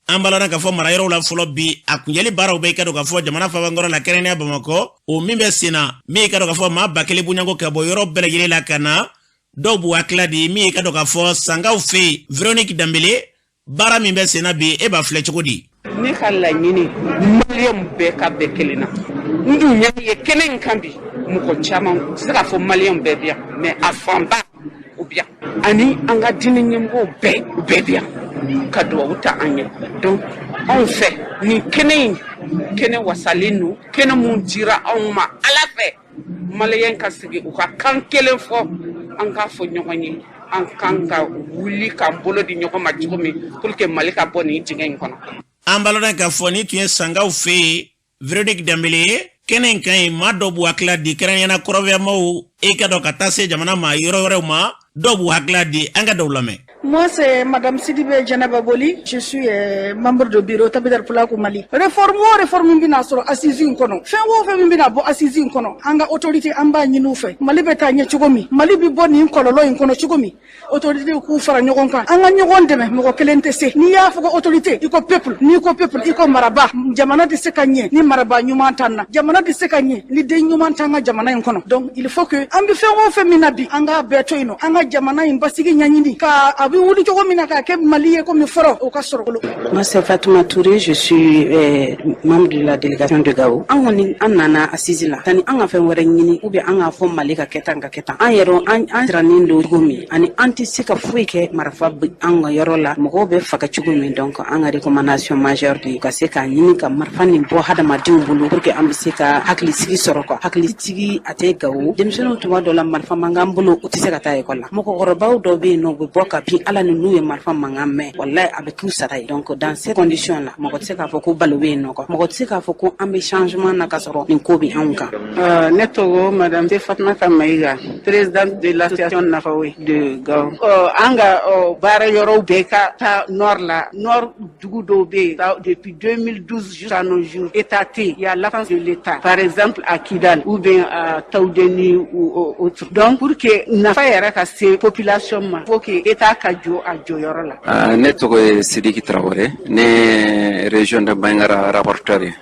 an b'a lɔn k'a fɔ mara yɔrɔw la fɔlɔ bi, a kunjɛli baaraw bɛ, i ka dɔn k'a fɔ jamana fabankɔrɔ la, kɛrɛnkɛrɛnnenya Bamakɔ, o min bɛ sen na, min i ka dɔn k'a fɔ maa 1000 bonyanko ka bɔ yɔrɔ bɛɛ lajɛlen la ka na, dɔw b'u hakilila di. Min i ka dɔn k'a fɔ Sankaw fɛ yen, Véronique Danbele, baara min bɛ sen na bi, e b'a filɛ cogo di? Ne ka laɲini, maliyɛnw bɛɛ ka bɛn kelen na. N dun y'a ye kɛnɛ in kan bi, mɔgɔ caman tɛ se k'a fɔ maliyɛnw bɛɛ bi yan, mais a fanba u bi yan, ani an ka diinɛ ɲɛmɔgɔw bɛɛ, u bɛɛ bi yan ka dugawu ta an ye. Donc anw fɛ, nin kɛnɛ in, kɛnɛ wasalen don, kɛnɛ mun dira anw ma Ala fɛ, maliyɛn ka sigi u ka kan kelen fɔ, an k'a fɔ ɲɔgɔn ye an kan ka wuli k'an bolo di ɲɔgɔn ma cogo min pour que Mali ka bɔ nin dingɛ in kɔnɔ. An b'a lɔn k'a fɔ ni tun ye Sankaw fɛ yen, Véronique Danbele ye. Kɛnɛ in kan yen, maa dɔw b'u hakilila di, kɛrɛnkɛrɛnnenya kɔrɔnfɛmaw, e ka dɔn ka taa se jamana ma yɔrɔ wɛrɛw ma, dɔw b'u hakilila di, an ka dɔw lamɛn. Moi, c'est Madame Sidibé Djenaba Boli. Je suis membre de bureau Tabital Pulaaku Mali. Réforme o réforme min bɛna sɔrɔ assise in kɔnɔ, fɛn o fɛn min bɛna bɔ assise in kɔnɔ, an ka autorité, an b'a ɲini u fɛ. Mali bɛ taa ɲɛ cogo min, Mali bɛ bɔ nin kɔlɔlɔ in kɔnɔ cogo min, autorité k'u fara ɲɔgɔn kan, an ka ɲɔgɔn dɛmɛ. Mɔgɔ kelen tɛ se. N'i y'a fɔ ko autorité, i ko peuple. N'i ko peuple, i ko maraba. Jamana tɛ se ka ɲɛ ni maraba ɲuman t'an na. Jamana tɛ se ka ɲɛ ni den ɲuman t'an ka jamana in kɔnɔ. Donc il faut que an bɛ fɛn o fɛn min na bi, an k'a bɛɛ to yen nɔ, an ka jamana in basigi ɲɛɲini, ka a bɛ wuli cogo min na k'a kɛ Mali ye komi fɔlɔ, o ka sɔrɔ. Moi, c'est Fatouma Touré, je suis membre de la délégation de Gao. An kɔni, an nana assise la tani an ka fɛn wɛrɛ ɲini ou bien an k'a fɔ Mali ka kɛ tan, ka kɛ tan. An yɛrɛ, an sirannen don cogo min, ani an tɛ se ka foyi kɛ, marifa bɛ an ka yɔrɔ la, mɔgɔw bɛ faga cogo min. Donc an ka recommandation majeure de ye ka se k'a ɲini ka marifa nin bɔ hadamadenw bolo pour que an bɛ se ka hakilisigi sɔrɔ quoi. Hakilisigi a tɛ Gawo. Denmisɛnninw, tuma dɔ la, marifa mankan bolo, u tɛ se ka taa ekɔli la. Mɔgɔkɔrɔbaw dɔw bɛ yen nɔ, u bɛ bɔ ka bin Ala ni n'u ye marifa mankan mɛn, walayi, a bɛ k'u sara ye. Donc dans ces conditions là, mɔgɔ tɛ se k'a fɔ ko balo bɛ yen nɔ quoi. Mɔgɔ tɛ se k'a fɔ ko an bɛ changement na ka sɔrɔ nin ko bɛ anw kan. Ne tɔgɔ Madame Fatmata Maïga, présidente de l'association Nafawe de Gao. An ka baara yɔrɔw bɛɛ ka taa nord la. Nord dugu dɔw bɛ yen, depuis 2012 jusqu'à nos jours, État tɛ yen. Il y a l'absence de l'État. Par exemple à Kidal ou bien à Taoudeni ou autre. Donc pour que nafa yɛrɛ ka se population ma, faut que État ka jɔ a jɔyɔrɔ la. Ne tɔgɔ ye Sidiki Traoré, ne région de Bandiagara rapporteur ye.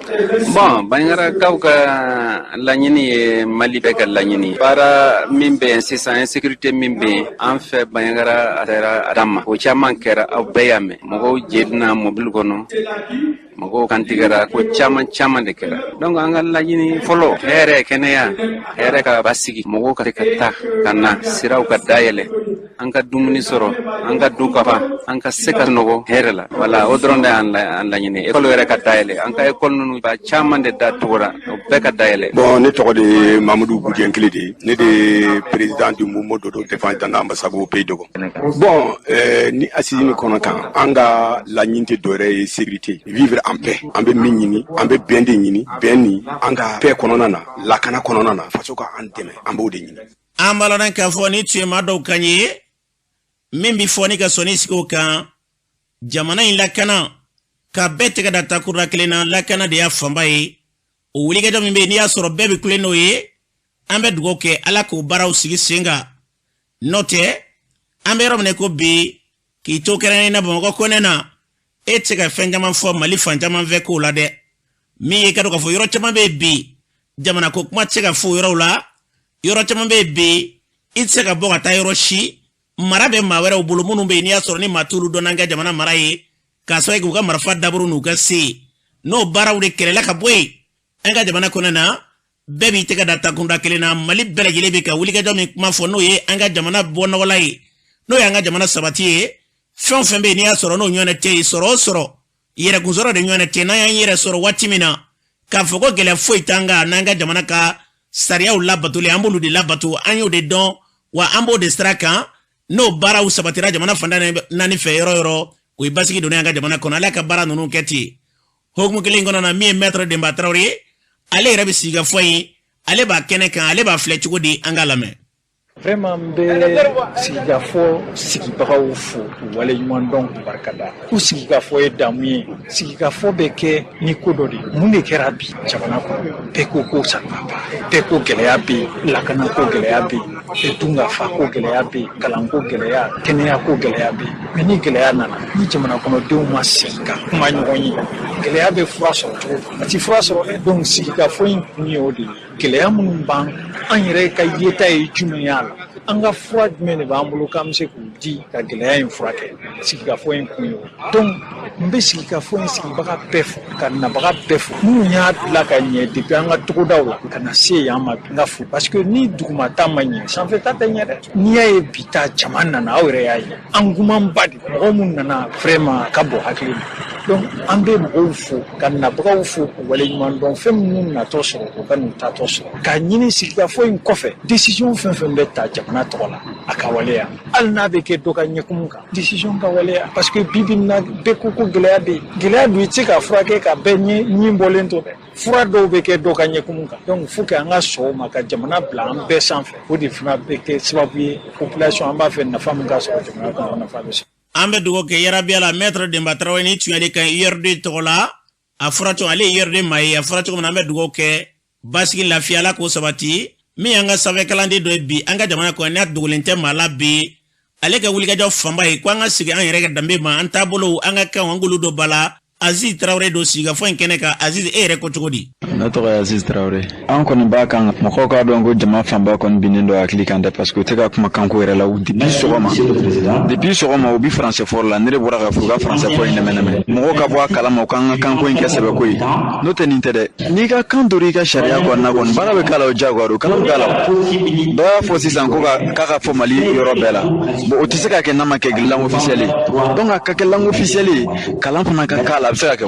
Bon, Bandiagarakaw ka laɲini ye Mali bɛɛ ka laɲini ye. Baara min bɛ yen sisan, insécurité min bɛ yen an fɛ Bandiagara, a sera a dan ma. O caman kɛra, aw bɛɛ y'a mɛn. Mɔgɔw jenina mobili kɔnɔ, mɔgɔw kantigɛra, ko caman caman de kɛra. Donc an ka laɲini fɔlɔ, hɛrɛ, kɛnɛya, hɛrɛ ka basigi, mɔgɔw ka se ka taa ka na, siraw ka dayɛlɛ, an ka dumuni sɔrɔ, an ka du ka fa, an ka se ka nɔgɔ hɛrɛ la. Wala o dɔrɔn de y'an an laɲini. Ekɔli yɛrɛ ka dayɛlɛ, an ka ekɔli ninnu ba caman de da tugura, o bɛɛ ka dayɛlɛ. Bon, ne tɔgɔ de ye Mamadou Boudienkili de ye. Ne de ye président du mouvement d'autodéfense Danda Ambassagou Pays Dogon. Bon, ni assise nin kɔnɔ kan, an ka laɲini tɛ dɔwɛrɛ ye, sécurité, vivre en paix. An bɛ min ɲini, an bɛ bɛn de ɲini, bɛn ni an ka paix kɔnɔna na, lakana kɔnɔna na, faso ka an dɛmɛ, an b'o de ɲini. An b'a lɔn k'a fɔ ni tun ye maa dɔw kan ye min bɛ fɔ ni ka sɔnni sigi o kan, jamana in lakana, ka bɛɛ tɛgɛ da takura kelen na, lakana de y'a fanba ye. O wulikajɔ min bɛ yen, n'i y'a sɔrɔ bɛɛ bɛ kule n'o ye, an bɛ dugawu kɛ, Ala k'o baaraw sigi sen kan. N'o tɛ, an bɛ yɔrɔ min na ko bi, k'i to kɛrɛnkɛrɛnnenya na Bamakɔ kɔnɛ na, e tɛ se ka fɛn caman fɔ Mali fan caman fɛ kow la dɛ. Min ye, i ka dɔn k'a fɔ yɔrɔ caman bɛ yen bi, jamana ko kuma tɛ se ka fɔ o yɔrɔw la. Yɔrɔ caman bɛ yen bi, i tɛ se ka bɔ ka taa yɔrɔ si, mara bɛ maa wɛrɛw bolo minnu bɛ yen n'i y'a sɔrɔ ni maa t'olu dɔn n'an ka jamana mara ye, k'a sababu kɛ u ka marifa daburu n'u ka se n'o baaraw de kɛlɛla ka bɔ yen an ka jamana kɔnɔ na. Bɛɛ b'i tɛgɛ da takunda kelen na. Mali bɛɛ lajɛlen bɛ ka wulikajɔ min kuma fɔ, n'o ye an ka jamana bɔ nɔgɔ la ye, n'o ye an ka jamana sabati ye. Fɛn o fɛn bɛ yen n'i y'a sɔrɔ n'o ɲɔgɔnna tɛ yen, sɔrɔ o sɔrɔ, yɛrɛkunsɔrɔ de ɲɔgɔnna tɛ. N'an y'an yɛrɛ sɔrɔ waati min na k'a fɔ ko gɛlɛya foyi t'an kan n'an ka jamana ka sariyaw labatoli, an b'olu de labato, an y'o de dɔn, wa an b'o de sira kan. N'o baaraw sabatira jamana fan naani fɛ yɔrɔ yɔrɔ, o ye basigi donnen an ka jamana kɔnɔ. Ala ka baara ninnu kɛ ten hukumu kelen kɔnɔ na. Min ye maître Denba Tarawele ye, ale yɛrɛ bɛ sigikafɔ in, ale b'a kɛnɛ kan, ale b'a filɛ cogo di? An k'a lamɛn. Vraiment, n bɛ sigikafɔ sigibagaw fo k'u waleɲuman dɔn, k'u barikada. Ko sigikafɔ ye damu ye. Sigikafɔ bɛ kɛ ni ko dɔ de ye. Mun de kɛra bi jamana kɔnɔ? Bɛɛ ko ko ça ne va pas, bɛɛ ko gɛlɛya bɛ yen, lakanako gɛlɛya bɛ yen, dunkafa ko gɛlɛya bɛ yen, kalanko gɛlɛya, kɛnɛyako gɛlɛya bɛ yen. Mais ni gɛlɛya nana, ni jamana kɔnɔdenw ma sigi ka kuma ɲɔgɔn ye, gɛlɛya bɛ fura sɔrɔ cogo di? A ti fura sɔrɔ dɛ. Donc sigikafɔ in kun ye o de ye. Gɛlɛya minnu b'an an yɛrɛ ka yeta ye jumɛn y'a la, an ka fura jumɛn de b'an bolo k'an bɛ se k'u di ka gɛlɛya in furakɛ? Sigikafɔ in kun ye o. Donc n bɛ sigikafɔ in sigibaga bɛɛ fo, ka nabaga bɛɛ fo, minnu y'a bila ka ɲɛ depuis an ka togodaw la ka na se yan ma. N ka fo, parce que ni dugumata ma ɲɛ, sanfɛta tɛ ɲɛ dɛ. N'i y'a ye bi ta jama nana, aw yɛrɛ y'a ye engouement ba de, mɔgɔ minnu nana, vraiment a ka bon hakili ma. Donc an bɛ mɔgɔw fo, ka nabagaw fo, k'u waleɲuman dɔn. Fɛn minnu natɔ sɔrɔ, u ka n'u tatɔ sɔrɔ, k'a ɲini sigikafɔ in kɔfɛ, décision fɛn fɛn bɛ ta jamana tɔgɔ la, a ka waleya. Hali n'a bɛ kɛ dɔ ka ɲɛkumu kan, décision ka waleya, parce que bi bi in na, bɛɛ ko ko gɛlɛya bɛ yen. Gɛlɛya dun, i tɛ se k'a furakɛ ka bɛɛ ɲɛ bɔlen to dɛ. Fura dɔw bɛ kɛ dɔ ka ɲɛkumu kan. Donc faut que an ka sɔn o ma, ka jamana bila an bɛɛ sanfɛ. O de fana bɛ kɛ sababu ye, population, an b'a fɛ nafa min ka sɔrɔ jamana kɔnɔ, nafa bɛ sɔrɔ. An bɛ dugawu kɛ yarabi la. Maître Denba Tarawele ni tunyali kan URD tɔgɔ la, a fɔra cogo, ale ye URD maa ye, a fɔra cogo min na, an bɛ dugawu kɛ basigi, lafiya, Ala k'o sabati. Min y'an ka sanfɛ kalanden dɔ ye bi an ka jamana kɔnɔ, n'a dogolen tɛ maa la bi, ale ka wulikajɔ fanba ye ko an ka segin an yɛrɛ ka danbe ma, an taabolow, an ka kanw, an k'olu don ba la. Aziz Tarawele don sigikafɔ in kɛnɛ kan. Aziz, e yɛrɛ ko cogo di? Ne tɔgɔ ye Aziz Tarawele. An kɔni b'a kan, mɔgɔw k'a dɔn ko jama fanba kɔni binnen don hakili kan dɛ, parce que u tɛ ka kuma kanko yɛrɛ la depuis sɔgɔma. Depuis sɔgɔma, u bi faransɛ fɔ la. Ne de bɔra ka fɔ u ka faransɛ fɔ in nɛmɛ nɛmɛ. Mɔgɔw ka bɔ a kalama, u k'an ka kanko in kɛ sɛbɛko ye. N'o tɛ, nin tɛ dɛ. N'i ka kan dor'i ka sariya kɔnɔna kɔni, baara bɛ k'a la, o diyagoya don, kalan bɛ k'a la. Dɔ y'a fɔ sisan ko ka k'a ka fɔ Mali yɔrɔ bɛɛ la. Bon, o tɛ se ka kɛ n'a ma kɛ langue officielle ye. Donc a ka kɛ langue officielle ye, kalan fana ka k'a la, a bɛ se ka kɛ.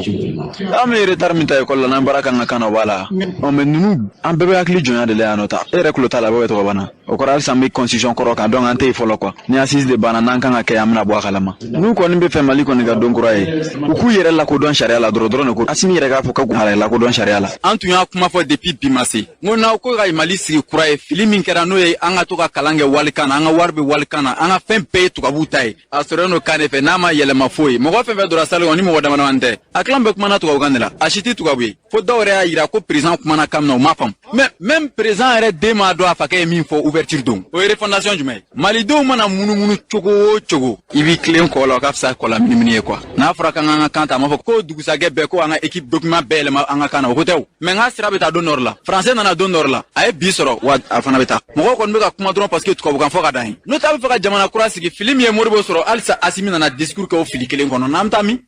An bɛ retard min ta ekɔli la, n'an baara kan ka kan na, o b'a la. Ɔ mais ninnu, an bɛɛ bɛ hakili jɔnya de la yan nɔ ta. E yɛrɛ tulo t'a la, bɛɛ bɛ tɔgɔ banna. O kɔrɔ, halisa an bɛ constitution kɔrɔ kan. Donc an tɛ yen fɔlɔ quoi. Ni assise de banna, n'an kan ka kɛ, an bɛna bɔ a kalama. N'u kɔni bɛ fɛ Mali kɔni ka don kura ye, u k'u yɛrɛ lakodɔn sariya la dɔrɔn dɔrɔn de. Ko Asimi yɛrɛ k'a fɔ k'u yɛrɛ lakodɔn sariya la. An tun y'a kuma fɔ depuis bi ma se, n ko n'aw ko ka Mali sigi kura ye, fili min kɛra, n'o ye an ka to ka kalan kɛ walikan na, an ka wari bɛ walikan na, an ka fɛn bɛɛ ye tubabuw ta ye, a sɔrɔlen don kan de fɛ, n'a ma yɛlɛma foyi. Mɔgɔ fɛn fɛn donna salle kɔnɔ, ni mɔgɔ dama dama tɛ, a tilan bɛɛ kumana tubabukan de la, a si tɛ tubabu ye. Fo dɔw yɛrɛ y'a yira ko président kumana kan min na, u m'a faamu. Mais même président yɛrɛ den m'a dɔn a fakɛ ye min fɔ ouverture don. O ye refondation jumɛn ye? Malidenw mana munumunu cogo o cogo, i b'i tilen kɔ la, o ka fisa kɔ la minimini ye quoi. N'a fɔra k'an k'an ka kan ta, a m'a fɔ ko dugusajɛ bɛɛ ko an ka équipe document bɛɛ yɛlɛma an ka kan na, o ko tɛ o. Mais n ka sira bɛ taa don dɔ la, français nana don dɔ la, a ye bi sɔrɔ wa, a fana bɛ taa. Mɔgɔw kɔni bɛ ka kuma dɔrɔn parce que tubabukan fɔ ka d'an ye. N'o tɛ, a bɛ fɛ ka jamana kura sigi, fili min ye Modibo sɔrɔ, halisa Asimi nana discours kɛ o fili kelen kɔnɔ, n'an bɛ taa min?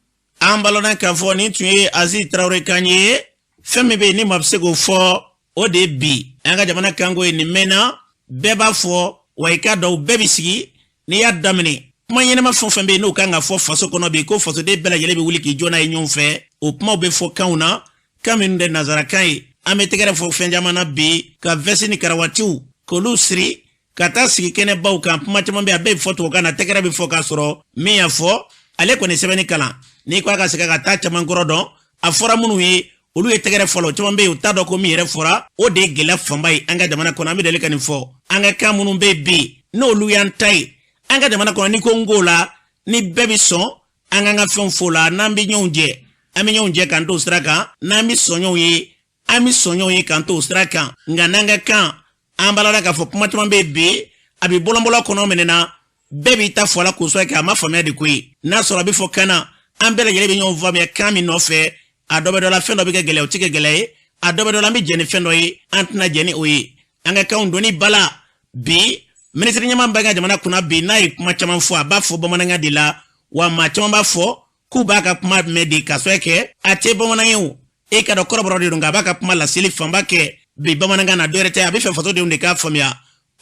An balona k'a fɔ nin tun ye Aziz Tarawele kan ye. Fɛn min bɛ yen ni maa bɛ se k'o fɔ, o de ye bi an ka jamana kanko ye. Nin mɛnna, bɛɛ b'a fɔ wa, i k'a dɔn bɛɛ bɛ sigi. N'i y'a daminɛ, kuma ɲɛnama fɛn o fɛn bɛ yen n'o kan ka fɔ faso kɔnɔ bi, ko fasoden bɛɛ lajɛlen bɛ wuli k'i jɔ n'a ye ɲɔgɔn fɛ, o kumaw bɛ fɔ kanw na, kan minnu tɛ nanzarakan ye. An bɛ tɛgɛrɛ fɔ fɛn caman na bi, ka veste ni karawatiw k'olu siri ka taa sigi kɛnɛbaw kan. Kuma caman bɛ, a bɛɛ bɛ fɔ tubabukan na, tɛgɛrɛ bɛ fɔ k'a sɔrɔ min y'a fɔ, ale kɔni sɛbɛnni kalan. N'i ko a ka segin ka taa caman kɔrɔ dɔn, a fɔra minnu ye, olu ye tɛgɛrɛ fɔlɔ. Caman bɛ yen, u t'a dɔn ko min yɛrɛ fɔra. O de ye gɛlɛya fanba ye an ka jamana kɔnɔ. An bɛ deli ka nin fɔ, an ka kan minnu bɛ bi, n'olu y'an ta ye an ka jamana kɔnɔ, ni ko n k'o la, ni bɛɛ bɛ sɔn an k'an ka fɛnw fɔ la, n'an bɛ ɲɔgɔn jɛ, an bɛ ɲɔgɔn jɛ k'an t'o sira kan. N'an bɛ sɔn ɲɔgɔn ye, an bɛ sɔn ɲɔgɔn ye k'an t'o sira kan. Nka n'an ka kan, an b'a la k'a fɔ kuma caman bɛ bi, A bɛ bɔlɔnbɔlɔn kɔnɔ minɛ na, bɛɛ b'i ta fɔ a la k'o sɔrɔ kɛ a ma faamuya de koyi. N'a sɔrɔ a bɛ fɔ kan na, an bɛɛ lajɛlen bɛ ɲɔgɔn faamuya kan min nɔfɛ. A dɔ bɛ dɔ la, fɛn dɔ bɛ kɛ gɛlɛya, o tɛ kɛ gɛlɛya ye. A dɔ bɛ dɔ la, an bɛ jɛn ni fɛn dɔ ye, an tɛna jɛn ni o ye. An ka kanw donni ba la bi, minisiri ɲɛmaa b'an ka jamana kunna bi, n'a ye kuma caman fɔ, a b'a fɔ bamanankan de la, wa maa caman b'a fɔ k'u b'a ka kuma mɛn de k'a sɔrɔ kɛ a tɛ bamanan ye. O e ka dɔn kɔrɔbɔrɔ de don, nka a b'a ka kuma laseli fanba kɛ bi bamanankan na. Dɔwɛrɛ tɛ, a bɛ fɛ fasodenw de k'a faamuya.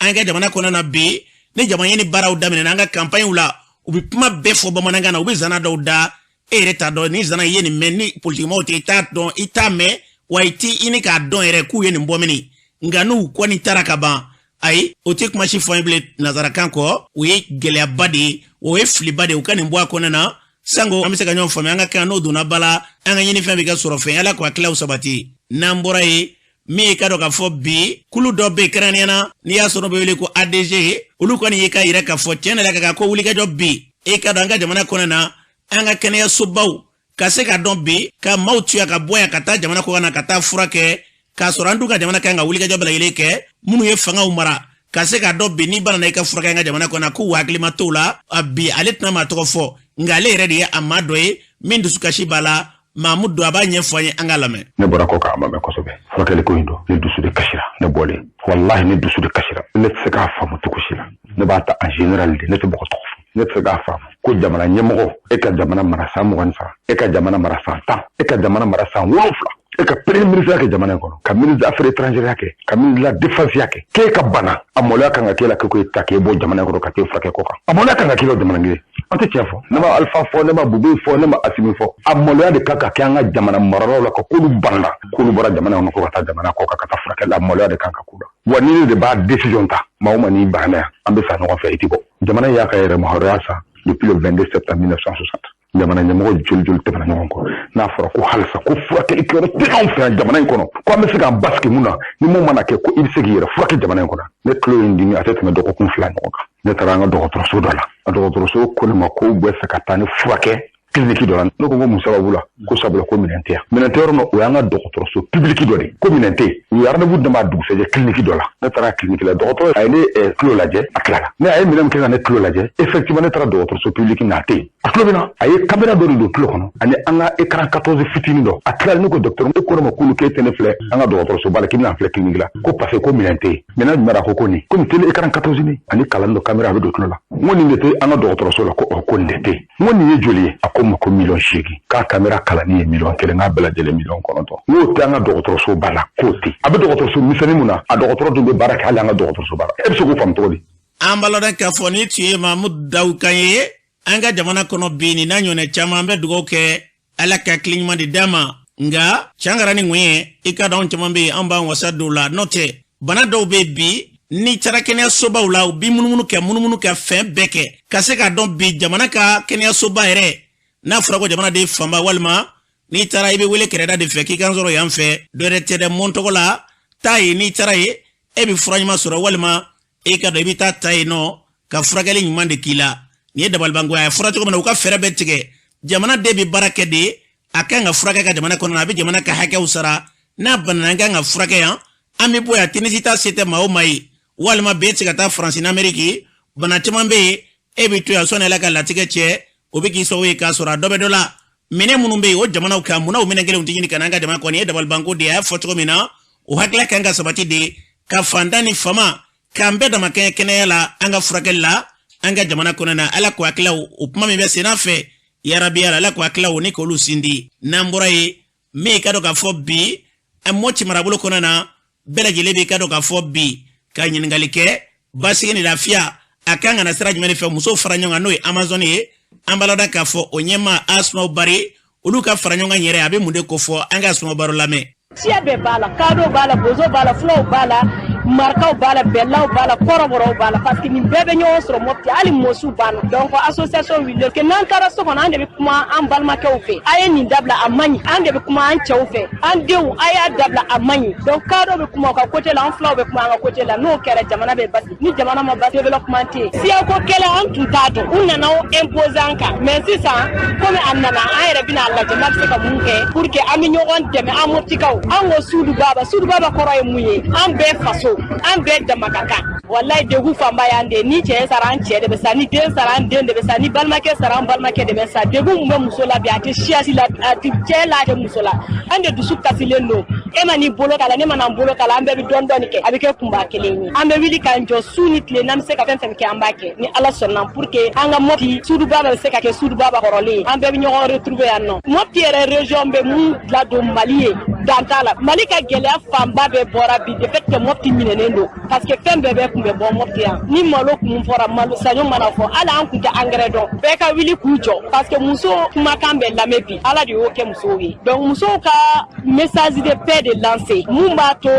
An ka jamana kɔnɔna na bi, ni jama ɲini baaraw daminɛna an ka kanpaɲiw la, u bɛ kuma bɛɛ fɔ bamanankan na, u bɛ zana dɔw da, e yɛrɛ t'a dɔn ni zana i ye nin mɛn. Ni politikimɔgɔw tɛ, i t'a dɔn, i t'a mɛn, wa i t'i ɲini k'a dɔn yɛrɛ k'u ye nin bɔ mini. Nka n'u kɔni taara ka ban, ayi, o tɛ kuma si fɔ an ye bilen nazarakan kɔ. O ye gɛlɛyaba de ye, o ye filiba de ye. U ka nin bɔ a kɔnɔna na sanko an bɛ se ka ɲɔgɔn faamuya an ka kan. N'o donna ba la, an ka ɲinifɛn bɛ kɛ sɔrɔ fɛn. Ala k'o hakilaw sabati. N'an bɔra yen, min ye ka dɔn k'a fɔ bi kulu dɔ bɛ kɛrɛnkɛrɛnnenya na, n'i y'a sɔrɔ bɛ wele ko ADG, olu kɔni ye k'a yira k'a fɔ tiɲɛ yɛrɛ ka ko wulikajɔ bi, e ka dɔn an ka jamana kɔnɔna na, an ka kɛnɛyasobaw ka se ka dɔn bi ka maaw tuya ka bɔ yan ka taa jamana kɔkan na ka taa fura kɛ, k'a sɔrɔ an dun ka jamana kan ka wulikajɔ bɛɛ lajɛlen kɛ. Minnu ye fangaw mara ka se k'a dɔn bi n'i banana i ka furakɛ an ka jamana kɔnɔ, k'u hakili ma t'o la. Bi ale tɛna maa tɔgɔ fɔ, nka ale yɛrɛ de ye a maa dɔ ye min dusukasi b'a la. Mamudu don, a b'a ɲɛfɔ an ye, an k'a lamɛn. Ne bɔra kɔ kan, a ma mɛn kosɛbɛ. Furakɛli ko in don, ne dusu de kasira. Ne bɔlen, walahi, ne dusu de kasira. Ne tɛ se k'a faamu cogo si la. Ne b'a ta en général de, ne tɛ mɔgɔ tɔgɔ fɔ. Ne tɛ se k'a faamu ko jamana ɲɛmɔgɔ, e ka jamana mara san 20 san, e ka jamana mara san 10, e ka jamana mara san 7, e ka premier ministre kɛ jamana in kɔnɔ, ka ministre des affaires étrangères kɛ, ka ministre de la défense kɛ, k'e ka bana, a maloya kan ka k'e la k'e ta k'e bɔ jamana in kɔnɔ ka t'e furakɛ kɔ kan. A maloya kan ka k'e la. Jamana kelen, an tɛ tiɲɛ fɔ. Ne ma Alpha fɔ, ne ma Bube fɔ, ne ma Asimi fɔ. A maloya de kan ka kɛ an ka jamana maralaw la, ka k'olu banna, k'olu bɔra jamana kɔnɔ ko ka taa jamana kɔ kan ka taa furakɛ la. A maloya de kan ka k'u la. Wa ni ne de b'a décision ta, maa o maa n'i banna yan, an bɛ sa ɲɔgɔn fɛ, i ti bɔ. Jamana y'a ka yɛrɛmahɔrɔnya san depuis le 22 septembre 1960. Jamana ɲɛmɔgɔ joli joli tɛmɛna ɲɔgɔn kɔ, n'a fɔra ko halisa ko furakɛli kɛyɔrɔ tɛ anw fɛ yan jamana in kɔnɔ, ko an bɛ se k'an basigi mun na, ni mun mana kɛ ko i bɛ se k'i yɛrɛ furakɛ jamana in kɔnɔ. Ne tulo ye n dimi, a tɛ tɛmɛ dɔgɔkun 2 ɲɔgɔn kan, ne taara an ka dɔgɔtɔrɔso dɔ la. A dɔgɔtɔrɔso ko ne ma ko u bɛ fɛ ka taa ne furakɛ clinique dɔ la. Ne ko ko mun sababu la? Ko sabula ko minɛn tɛ yan. Minɛn tɛ yɔrɔ min, o y'an ka dɔgɔtɔrɔso public dɔ de, ko minɛn tɛ yen. U ye rendez-vous di ne ma dugusɛjɛ clinique dɔ la. Ne taara clinique la, dɔgɔtɔrɔ a ye ne tulo lajɛ, a tilala ne a ye minɛn min kɛ ka ne tulo lajɛ. Effectivement, ne taara dɔgɔtɔrɔso public na, a tɛ yen. A tulo bɛ na, a ye caméra dɔ de don tulo kɔnɔ ani an ka écran 14 fitinin dɔ. A tilala, ne ko docteur, e ko ne ma k'olu k'e tɛ ne filɛ an ka dɔgɔtɔrɔsoba la, k'i bɛna filɛ clinique la, ko parce que ko minɛn tɛ yen. Minɛn jumɛn? Ko ko nin komi télé écran 14 ni ani kalan dɔ caméra a bɛ don tulo la. N ko nin de tɛ an ka dɔgɔtɔrɔso la? Ko ɔ, ko nin de tɛ yen. N ko nin ye joli ye? A ko n ma ko miliyɔn 8, k'a caméra kalanni ye miliyɔn 1, k'a bɛɛ lajɛlen miliyɔn 9. N k'o tɛ an ka dɔgɔtɔrɔsoba la? K'o tɛ. A bɛ dɔgɔtɔrɔso misɛnnin mun na, a dɔgɔtɔrɔ dun bɛ baara kɛ hali an ka dɔgɔtɔrɔsoba la. E bɛ se k'o faamu cogo di? An b'a lɔn k'a fɔ ni tun ye Mamudu Dawu kan ye an ka jamana kɔnɔ bi. Nin n'a ɲɔgɔnna caman, an bɛ dugawu kɛ, Ala ka hakili ɲuman de d'a ma. Nka cangara ni ŋuɲɛ, i ka dɔn anw caman bɛ yen, an b'an wasa don la. N'o tɛ, bana dɔw bɛ bi, n'i taara kɛnɛyasobaw la, u bi munumunu kɛ, munumunu kɛ, fɛn bɛɛ kɛ ka se k'a dɔn bi jamana ka kɛnɛyasoba yɛrɛ, n'a fɔra ko jamanaden fanba, walima n'i taara i bɛ wele kɛrɛda de fɛ k'i kan sɔrɔ yan fɛ, dɔ wɛrɛ tɛ dɛ, mɔn tɔgɔ la, taa yen. N'i taara yen, e bɛ fura ɲuman sɔrɔ, walima e ka dɔn i bɛ taa ta yen nɔ ka furakɛli ɲuman de k'i la. Nin ye dabalibangoya ye. Fura cogo min na, u ka fɛɛrɛ bɛɛ tigɛ. Jamana den bɛ baara kɛ de, a kan ka furakɛ ka jamana kɔnɔ, a bɛ jamana ka hakɛw sara. N'a banana, an kan ka furakɛ yan, an bɛ bɔ yan. Tenisi ta se tɛ maa o maa ye, walima bɛɛ tɛ se ka taa Faransi n'Ameriki. Bana caman bɛ yen, e bɛ to yan sɔnni Ala ka latigɛ cɛ, o bɛ k'i sababu ye k'a sɔrɔ a dɔ bɛ dɔ la. Minɛn minnu bɛ yen o jamanaw kan, munna o minɛn kelenw tɛ ɲini ka na an ka jamana kɔnɔ? Ye dabalibanko de ye. A y'a fɔ cogo min na, o hakilila kan ka sabati de, ka fantan ni fama k'an bɛɛ dama kɛɲɛ kɛnɛya la, an ka furakɛli la an ka jamana kɔnɔ na. Ala k'o hakilaw, o kuma min bɛ sen fɛ, yarabi ala, Ala k'o hakilaw ni k'olu sindi. N'an bɔra yen, min ka dɔn k'a fɔ bi Mɔti marabolo kɔnɔ na, bɛɛ lajɛlen b'i ka dɔn k'a fɔ bi ka ɲininkali kɛ basigi ni lafiya a kan ka na sira jumɛn de fɛ. Musow fara ɲɔgɔn kan, n'o ye Amazone ye, an b'a lada k'a fɔ o ɲɛmaa Asumaw Bari, olu ka fara ɲɔgɔn kan yɛrɛ, a bɛ mun de kofɔ? An ka Asumaw Baro lamɛn. Siya bɛɛ b'a la, kadɔw b'a la, bozo b'a la, fulaw b'a la, marakaw b'a la, bɛlaw b'a la, kɔrɔbɔrɔw b'a la, parce que nin bɛɛ bɛ ɲɔgɔn sɔrɔ Mopti, hali mosiw b'an na. Donc association wulila que n'an taara so kɔnɔ, an de bɛ kuma an balimakɛw fɛ, a ye nin dabila, a man ɲi. An de bɛ kuma an cɛw fɛ, an denw, a y'a dabila, a man ɲi. Donc kadɔw bɛ kuma u ka côté la, an fulaw bɛ kuma an ka côté la. N'o kɛra, jamana bɛ basigi. Ni jamana ma basigi, développement tɛ yen. Siyako kɛlɛ, an tun t'a dɔn, u nana o imposer an kan, mais sisan komi a nana, an yɛrɛ bɛna a lajɛ n'a bɛ se ka mun kɛ pour que an bɛ ɲɔgɔn dɛmɛ. An Moptikaw, an ko Sudu Baba. Sudu Baba kɔrɔ ye mun ye? An bɛɛ faso, an bɛɛ dama ka kan. Walayi, degun fanba y'an de. Ni cɛ sara, an cɛ de bɛ sa. Ni den sara, an den de bɛ sa. Ni balimakɛ sara, an balimakɛ de bɛ sa. Degun mun bɛ muso la bi, a tɛ siya si la, a tɛ cɛ la, a tɛ muso la. An de dusu kasilen don. E ma n'i bolo k'a la, ne ma na n bolo k'a la, an bɛɛ bɛ dɔɔni dɔɔni kɛ, a bɛ kɛ kunba kelen ye. An bɛ wuli k'an jɔ su ni tile, n'an bɛ se ka fɛn fɛn kɛ, an b'a kɛ ni Ala sɔnna, pour que an ka Mɔti suduba bɛ se ka kɛ suduba kɔrɔlen ye, an bɛɛ bɛ ɲɔgɔn retrouver yan nɔ. Mɔti yɛrɛ région bɛ mun ladon Mali ye, dan t'a la. Mali ka gɛlɛya fanba bɛɛ bɔra bi de fait que Mɔti minɛnen don, parce que fɛn bɛɛ bɛ kun bɛ bɔ Mɔti yan. Ni malo kun fɔra, malo saɲɔ mana fɔ, hali an kun tɛ angɛrɛ dɔn. Bɛɛ ka wuli k'u jɔ, parce que muso kumakan bɛ lamɛn bi. Ala de y'o kɛ musow ye. Donc musow ka message de paix de lancer mun b'a to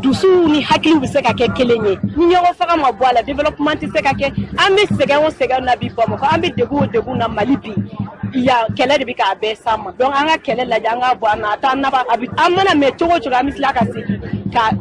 dusuw ni hakiliw bɛ se ka kɛ kelen ye. Ni ɲɔgɔn faga ma bɔ a la, développement tɛ se ka kɛ. An bɛ sɛgɛn o sɛgɛn na bi Bamakɔ, an bɛ degun o degun na Mali bi yan, kɛlɛ de bɛ k'a bɛɛ s'an ma. Donc an ka kɛlɛ lajɛ, an k'a bɔ an na, a t'an nafa. A bɛ an mana mɛn cogo o cogo, an bɛ tila ka segin ka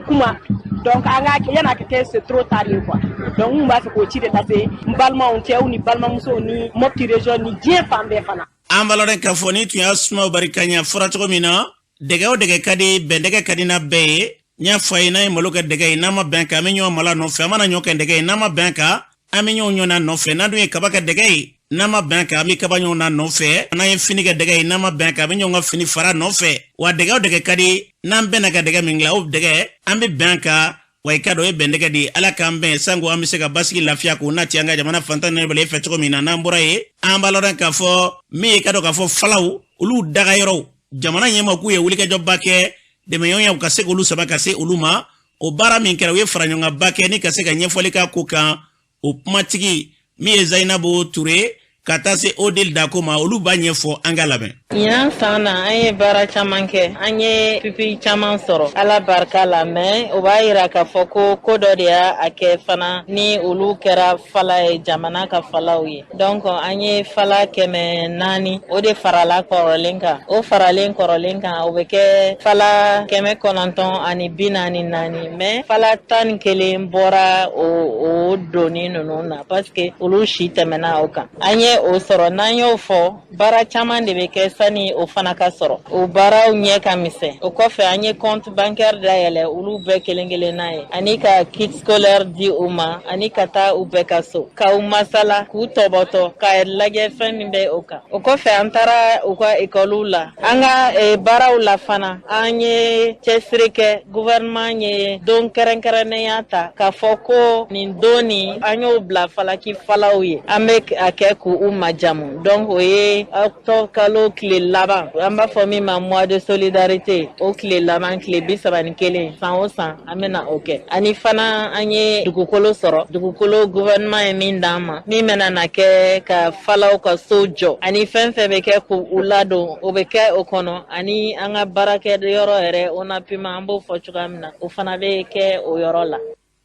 kuma. Donc an ka yan'a ka kɛ c'est trop tard ye quoi. Donc n kun b'a fɛ k'o ci de lase n balimaw, cɛw ni balimamusow ni Mopti région ni diɲɛ fan bɛɛ fana. An b'a lɔn k'a fɔ ni tun y'a sumaw barika ɲa fɔra cogo min na, dɛgɛ o dɛgɛ ka di, bɛn dɛgɛ ka di n'a bɛɛ ye. N y'a fɔ a ye, n'a ye malo kɛ dɛgɛ ye, n'a ma bɛn kan, an bɛ ɲɔgɔn malo nɔfɛ. An mana ɲɔ kɛ dɛgɛ ye, n'a ma bɛn kan, an bɛ ɲɔgɔn ɲɔgɔn nɔfɛ. N'an dun ye kaba kɛ dɛgɛ ye, n'a ma bɛn kan, an bɛ kaba ɲɔgɔn na nɔfɛ. N'an ye fini kɛ dɛgɛ ye, n'a ma bɛn kan, an bɛ ɲɔgɔn ka fini fara nɔfɛ. Wa dɛgɛ o dɛgɛ ka di, n'an bɛnna ka dɛgɛ min dilan, o dɛgɛ an bɛ bɛn kan. Wa i ka dɔn, o ye bɛn dɛgɛ de ye. Ala k'an bɛn sanko an bɛ se ka basigi, lafiya k'o nati an ka jamana fantan naani bɛɛ fɛ cogo min na. N'an bɔra yen, an b'a lɔn k'a fɔ min ye, ka dɔn k'a fɔ falaw olu daga yɔrɔw, jamana ɲɛmaaw k'u ye wulikajɔba kɛ dɛmɛɲɔgɔnya ka se k'olu saba ka se olu ma. O baara min kɛra, u ye faraɲɔgɔnkanba kɛ ni ka se ka ɲɛfɔli k'a ko kan. O kumatigi min ye Zayinabu Ture ka taa se Odile Dako ma, olu b'a ɲɛfɔ, an ka lamɛn. Ɲinan san na, an ye baara caman kɛ, an ye pupille caman sɔrɔ Ala barika la, mais o b'a yira k'a fɔ ko ko dɔ de y'a a kɛ fana ni olu kɛra fala ye, jamana ka falaw ye. Donc an ye fala 400, o de farala kɔrɔlen kan. O faralen kɔrɔlen kan, o bɛ kɛ fala 944, mais fala 11 bɔra o doni ninnu na, parce que olu si tɛmɛna o kan. An ye o sɔrɔ. N'an y'o fɔ, baara caman de bɛ kɛ sani o fana ka sɔrɔ. O baaraw ɲɛ ka misɛn. O kɔfɛ, an ye compte bancaire dayɛlɛ olu bɛɛ kelen kelenna ye, ani ka kit scolaire di u ma, ani ka taa u bɛɛ ka so ka u masala, k'u tɔbɔtɔ, k'a lajɛ fɛn min bɛ o kan. O kɔfɛ, an taara u ka ekɔliw la. An ka baaraw la fana, an ye cɛsiri kɛ. Gouvernement ye don kɛrɛnkɛrɛnnenya ta k'a fɔ ko nin don nin, an y'o bila falaki falaw ye, an bɛ a kɛ k'u majamu. Donc o ye octobre kalo tile laban, an b'a fɔ min ma mois de solidarité, o tile laban, tile 31, san o san an bɛna o kɛ. Ani fana, an ye dugukolo sɔrɔ, dugukolo gouvernement ye min d'an ma, min bɛna na kɛ ka falaw ka so jɔ, ani fɛn fɛn bɛ kɛ k'u ladon, o bɛ kɛ o kɔnɔ, ani an ka baarakɛ yɔrɔ yɛrɛ, ONAPUMA, an b'o fɔ cogoya min na, o fana bɛ kɛ o yɔrɔ la.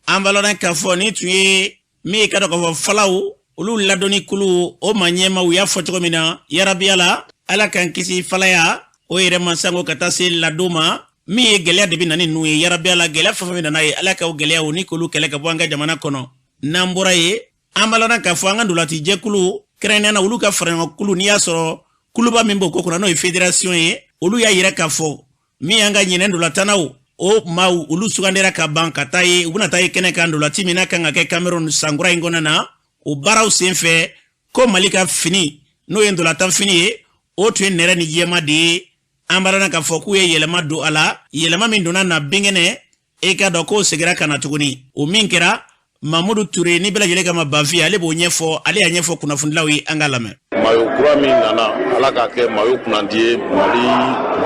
An b'a lɔn k'a fɔ ni tun ye min ye, ka dɔn k'a fɔ falaw olu ladonni kulu o ma ɲɛma, u y'a fɔ cogo min na, yarabiya la, Ala k'an kisi falaya o yɛrɛ ma sango ka taa se ladon ma. Min ye gɛlɛya de bɛ na ni ninnu ye, yarabiya la, gɛlɛya fɛn fɛn bɛ na n'a ye, Ala k'o gɛlɛyaw ni k'olu kɛlɛ ka bɔ an ka jamana kɔnɔ. N'an bɔra yen, an b'a lɔn k'a fɔ an ka ndolati jɛkulu kɛrɛnkɛrɛnnenya na, olu ka faraɲɔgɔn kulu, n'i y'a sɔrɔ kuluba min b'o ko kɔnɔ, n'o ye fédération ye, olu y'a yira k'a fɔ min y'an ka ɲinɛ ndolatannaw, o maaw olu sugandira ka ban ka taa ye, u bɛna taa ye kɛnɛ kan ndolati min n'a kan ka kɛ Cameroun sankura in kɔnɔna na. O baaraw sen fɛ ko Mali ka fini, n'o ye ndolatan fini ye, o tun ye nɛrɛ ni jɛma de ye. An b'a k'a fɔ k'u ye yɛlɛma don a la. Yɛlɛma min donna na binkɛnɛ, e ka dɔn k'o seginna ka na tuguni. O min kɛra, Mamudu Ture ni bɛɛ lajɛlen kama Bafi, ale b'o ɲɛfɔ, ale y'a ɲɛfɔ kunnafonidilaw ye, an ka lamɛn. Maillot kura min nana, Ala k'a kɛ maillot kunnandi ye Mali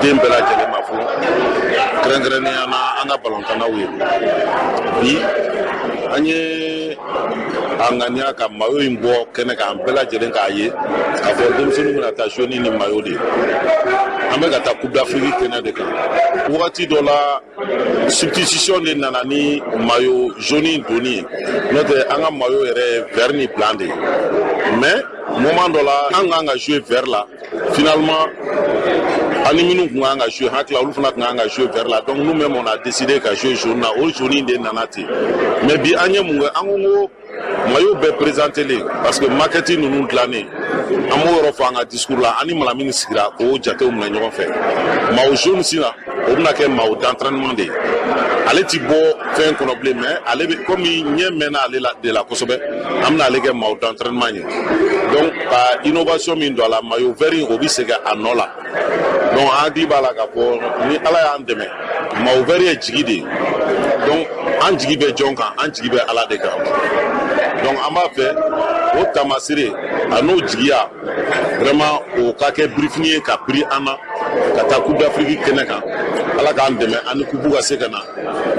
den bɛɛ lajɛlen ma fɔlɔ, kɛrɛnkɛrɛnnenya na an ka balontannaw ye. Bi an ye a ŋaniya ka maillot in bɔ kɛnɛ kan, an bɛɛ lajɛlen k'a ye k'a fɔ denmisɛnninw bɛna taa jouer ni nin maillot de ye. An bɛ ka taa Coupe d'Afrique kɛnɛ de kan. Wagati dɔ la, substitution de nana ni maillot jaune donni ye, n'o tɛ an ka maillot yɛrɛ ye vert ni blanc de ye. Mais moment dɔ la, an kan ka jouer vert la, finalement ani minnu tun kan ka jouer, hakili la, olu fana tun kan ka jouer vert la. Donc nous même, on a décidé ka jouer jaune na. O jaune de nana ten. Mais bi an ye mun kɛ? An ko maillot bɛɛ présenté len, parce que maquette ninnu dilannen, an b'o yɔrɔ fɔ an ka discours la. An ni Malamini sigira k'o jatew minɛ ɲɔgɔn fɛ. Maillot jaune sisan, o o bɛna kɛ maillot d'entraînement de ye. Ale ti bɔ fɛn kɔnɔ bilen, mais ale bɛ komi ɲɛ mɛnna ale la de la kosɛbɛ, an bɛna ale kɛ maillot d'entraînement ye. Donc ka innovation min don a la, maillot vert in, o bɛ segin a nɔ la. Donc an hakili b'a la k'a fɔ ni Ala y'an dɛmɛ, maillot vert ye jigi de ye. Donc an jigi bɛ jɔn kan? An jigi bɛ Ala de kan. Donc an b'a fɛ o taamasere a n'o jigiya, vraiment, o ka kɛ birifini ye ka biri an na ka taa Coupe d'Afrique kɛnɛ kan. Ala k'an dɛmɛ, an ni coupe ka se ka na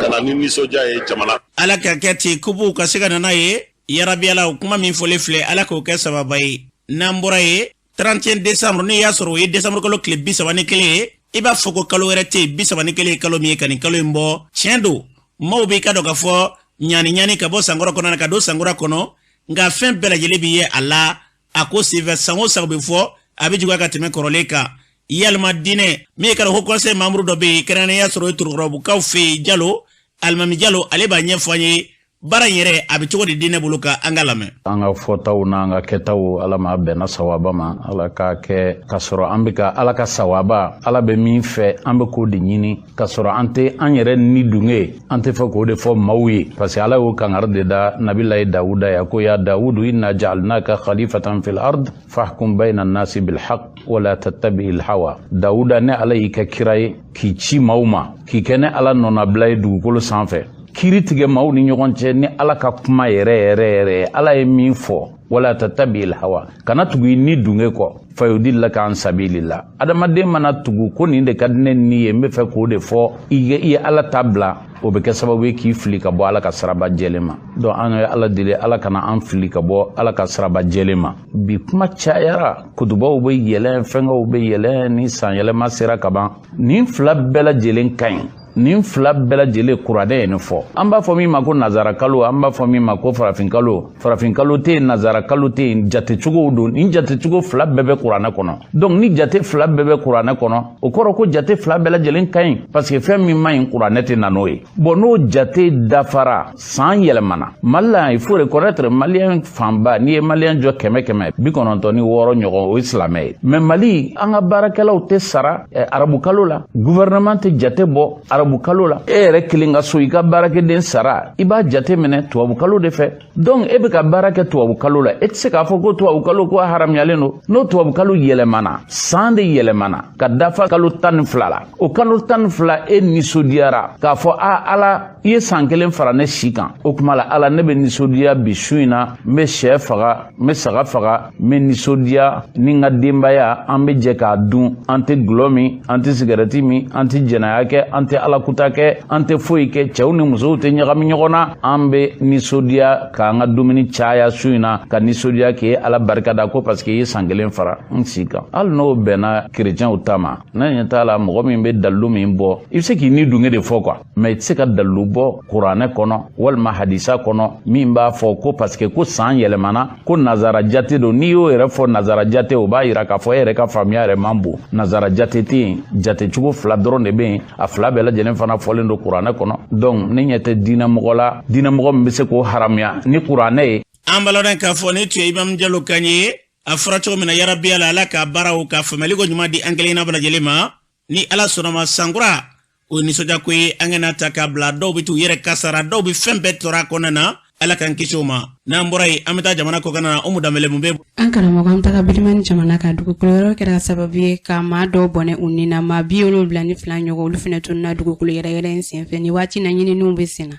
ka na ni nisɔndiya ye jamana. Ala ka kɛ ten, coupe ka se ka na n'a ye. Yarabi Ala, o kuma min fɔlen filɛ, Ala k'o kɛ sababa ye. N'an bɔra ye, 31 décembre, n'i y'a sɔrɔ o ye décembre kalo tile 31 ye, i b'a fɔ ko kalo wɛrɛ tɛ yen 31 ye kalo min ye ka nin kalo in bɔ. Tiɲɛ don, maaw b'i ka dɔn k'a fɔ ɲani ɲani ka bɔ sankɔrɔ kɔnɔ na ka don sankura kɔnɔ, nka fɛn bɛɛ lajɛlen bɛ ye a la. A ko senfɛ, san o san bɛ fɔ a bɛ juguya ka tɛmɛ kɔrɔlen kan. Yalima diinɛ min ye ka haut conseil membre dɔ bɛ yen, kɛrɛnkɛrɛnnenya sɔrɔ o ye Torokɔrɔbukaw fɛ yen, Jalo, Alimami Jalo, ale b'a ɲɛfɔ an ye baara in yɛrɛ a bɛ cogo di diinɛ bolo kan. An ka lamɛn. An ka fɔtaw n'an ka kɛtaw, Ala ma bɛnna sawaba ma. Ala k'a kɛ k'a sɔrɔ an bɛ ka Ala ka sawaba, Ala bɛ min fɛ, an bɛ k'o de ɲini, k'a sɔrɔ an tɛ an yɛrɛ ni dunge, an tɛ fɛ k'o de fɔ maaw ye, parce que Ala y'o kangari de da Nabilayi Dawuda ye ko: ya Dawudu inna ja'alnaka khalifatan fil ard fahkum bayna nasi bil haqq wala tattabi il hawa. Dawuda, ne Ala y'i kɛ kira ye k'i ci maaw ma, k'i kɛ ne Ala nɔnabila ye dugukolo sanfɛ, kiiri tigɛ maaw ni ɲɔgɔn cɛ ni Ala ka kuma yɛrɛ yɛrɛ yɛrɛ, Ala ye min fɔ. Wala tattabi il hawa, kana tugu i ni dunge kɔ, fayudillaka an sabilillah. Adamaden mana tugu ko nin de ka di ne ni ye, n bɛ fɛ k'o de fɔ, i ye Ala ta bila, o bɛ kɛ sababu ye k'i fili ka bɔ Ala ka siraba jɛlen ma. Donc an ye Ala deli, Ala kana an fili ka bɔ Ala ka siraba jɛlen ma. Bi kuma cayara, kutubaw bɛ yɛlɛn, fɛngɛw bɛ yɛlɛn ni san yɛlɛma sera ka ban. Nin fila bɛɛ lajɛlen ka ɲi, nin fila bɛɛ lajɛlen kuranɛ ye nin fɔ. An b'a fɔ min ma ko nazara kalo, an b'a fɔ min ma ko farafin kalo. Farafin kalo tɛ yen, nazara kalo tɛ yen, jatecogow don. Nin jatecogo fila bɛɛ bɛ kuranɛ kɔnɔ. Donc ni jate fila bɛɛ bɛ kuranɛ kɔnɔ, o kɔrɔ ko jate fila bɛɛ lajɛlen ka ɲi, parce que fɛn min man ɲi, kuranɛ tɛ na n'o ye. Bon, n'o jate dafara, san yɛlɛmana Mali la. Il faut reconnaître, Maliyɛn fanba, n'i ye Maliyɛn jɔ 100 196 ɲɔgɔn, o ye silamɛ ye. Mais Mali, an ka baarakɛlaw tɛ sara arabu kalo la, gouvernement tɛ jate bɔ arabu kalo la. E yɛrɛ kelen ka so, i ka baarakɛden sara, i b'a jate minɛ tubabu kalo de fɛ. Donc e bɛ ka baara kɛ tubabu kalo la, e tɛ se k'a fɔ ko tubabu kalo ko haramuyalen don. N'o tubabu kalo yɛlɛmana, san de yɛlɛmana ka dafa kalo 12 la, o kalo 12, e nisɔndiyara k'a fɔ: a Ala, i ye san kelen fara ne si kan. O tuma la, Ala, ne bɛ nisɔndiya bi su in na, n bɛ sɛ faga, n bɛ saga faga, n bɛ nisɔndiya ni n ka denbaya, an bɛ jɛ k'a dun. An tɛ gulɔ min, an tɛ sigɛrɛti min, an tɛ jɛnɛya kɛ, an tɛ alakuta kɛ, an tɛ foyi kɛ, cɛw ni musow tɛ ɲagami ɲɔgɔn na. An bɛ nisɔndiya k'an ka dumuni caya su in na, ka nisɔndiya k'e Ala barika da ko parce que i ye san kelen fara n si kan. Hali n'o bɛnna kerecɛnw ta ma, ne ɲɛ t'a la. Mɔgɔ min bɛ dalilu min bɔ, i bɛ se k'i ni dunge de fɔ quoi, mais i tɛ se ka dalilu bɔ kuranɛ kɔnɔ walima hadisa kɔnɔ min b'a fɔ ko parce que ko san yɛlɛmana, ko nazara jate don. N'i y'o yɛrɛ fɔ nazara jate, o b'a yira k'a fɔ e yɛrɛ ka faamuya yɛrɛ man bon. Nazara jate tɛ yen, jatecogo fila dɔrɔn de bɛ yen, a fila bɛɛ lajɛlen fana fɔlen don kuranɛ kɔnɔ. Donc ne ɲɛ tɛ diinɛmɔgɔ la, diinɛmɔgɔ min bɛ se k'o haramuya ni kuranɛ ye. An balimakɛ, k'a fɔ ne tun ye Imam Jalo kan ye. A fɔra cogo min na, yarabi Ala, Ala ka baaraw ka faamuyali ko ɲuman di an kelen bɛɛ lajɛlen ma. Ni Ala sɔnna ma, sankura o ye nisɔndiya ko ye. An kana ta k'a bila, dɔw bɛ t'u yɛrɛ kasara, dɔw bɛ fɛn bɛɛ tɔɔrɔ a kɔnɔna na. Ala k'an kisi o ma. N'an bɔra yen, an bɛ taa jamana kɔkan na. Umu Danbɛlɛ, mun bɛ? An karamɔgɔ, an taga Birimani jamana kan. Dugukolo yɔrɔ kɛra sababu ye ka maa dɔw bɔnɛ u ni na, maa 72 ɲɔgɔn, olu fɛnɛ tununa dugukolo yɛrɛ yɛrɛ in senfɛ. Ni waati na, ɲininiw bɛ sen na.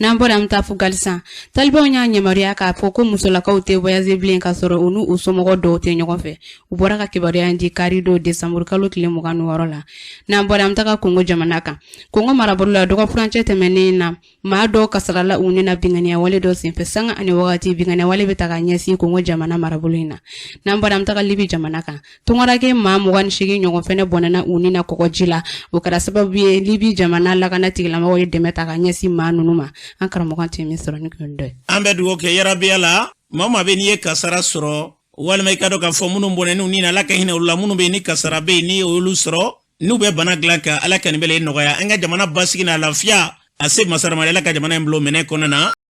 N'an bɔra, an bɛ taa Afganistan. Talibanw y'a yamaruya k'a fɔ ko musolakaw tɛ voyager bilen k'a sɔrɔ u n'u somɔgɔw dɔw tɛ ɲɔgɔn fɛ. U bɔra ka kibaruya in di kari don, desanburu kalo tile 26 la. N'an bɔra, an bɛ taga Kongo jamana kan. Kongo marabolo la, dɔgɔ furancɛ tɛmɛnen na, maa dɔw kasarala u ni na binganiya wale dɔ senfɛ. Sanga ani wagati, binganiya wale bɛ ta ka ɲɛsin Kongo jamana marabolo in na. N'an bɔra, an bɛ taga Libi jamana kan. Tungaranke maa 28 ɲɔgɔn fɛnɛ bɔnɛna u ni na kɔgɔji la. O kɛra sababu ye Libi jamana lakana tigilamɔgɔw ye dɛmɛ ta ka ɲɛsin maa ninnu ma. An karamɔgɔ, tun ye min sɔrɔ ni kun dɔ ye. An bɛ dugawu kɛ yarabiya la, maa o maa bɛ n'i ye kasara sɔrɔ, walima i ka dɔn k'a fɔ minnu bɔnɛn'u ni na, Ala ka hinɛ olu la. Minnu bɛ yen ni kasara bɛ yen, ni olu sɔrɔ, n'u bɛ bana dilan kan, Ala ka nin bɛɛ nɔgɔya. An ka jamana basigi n'a lafiya, a se masaramani, Ala ka jamana in bilo minɛ kɔnɔna na.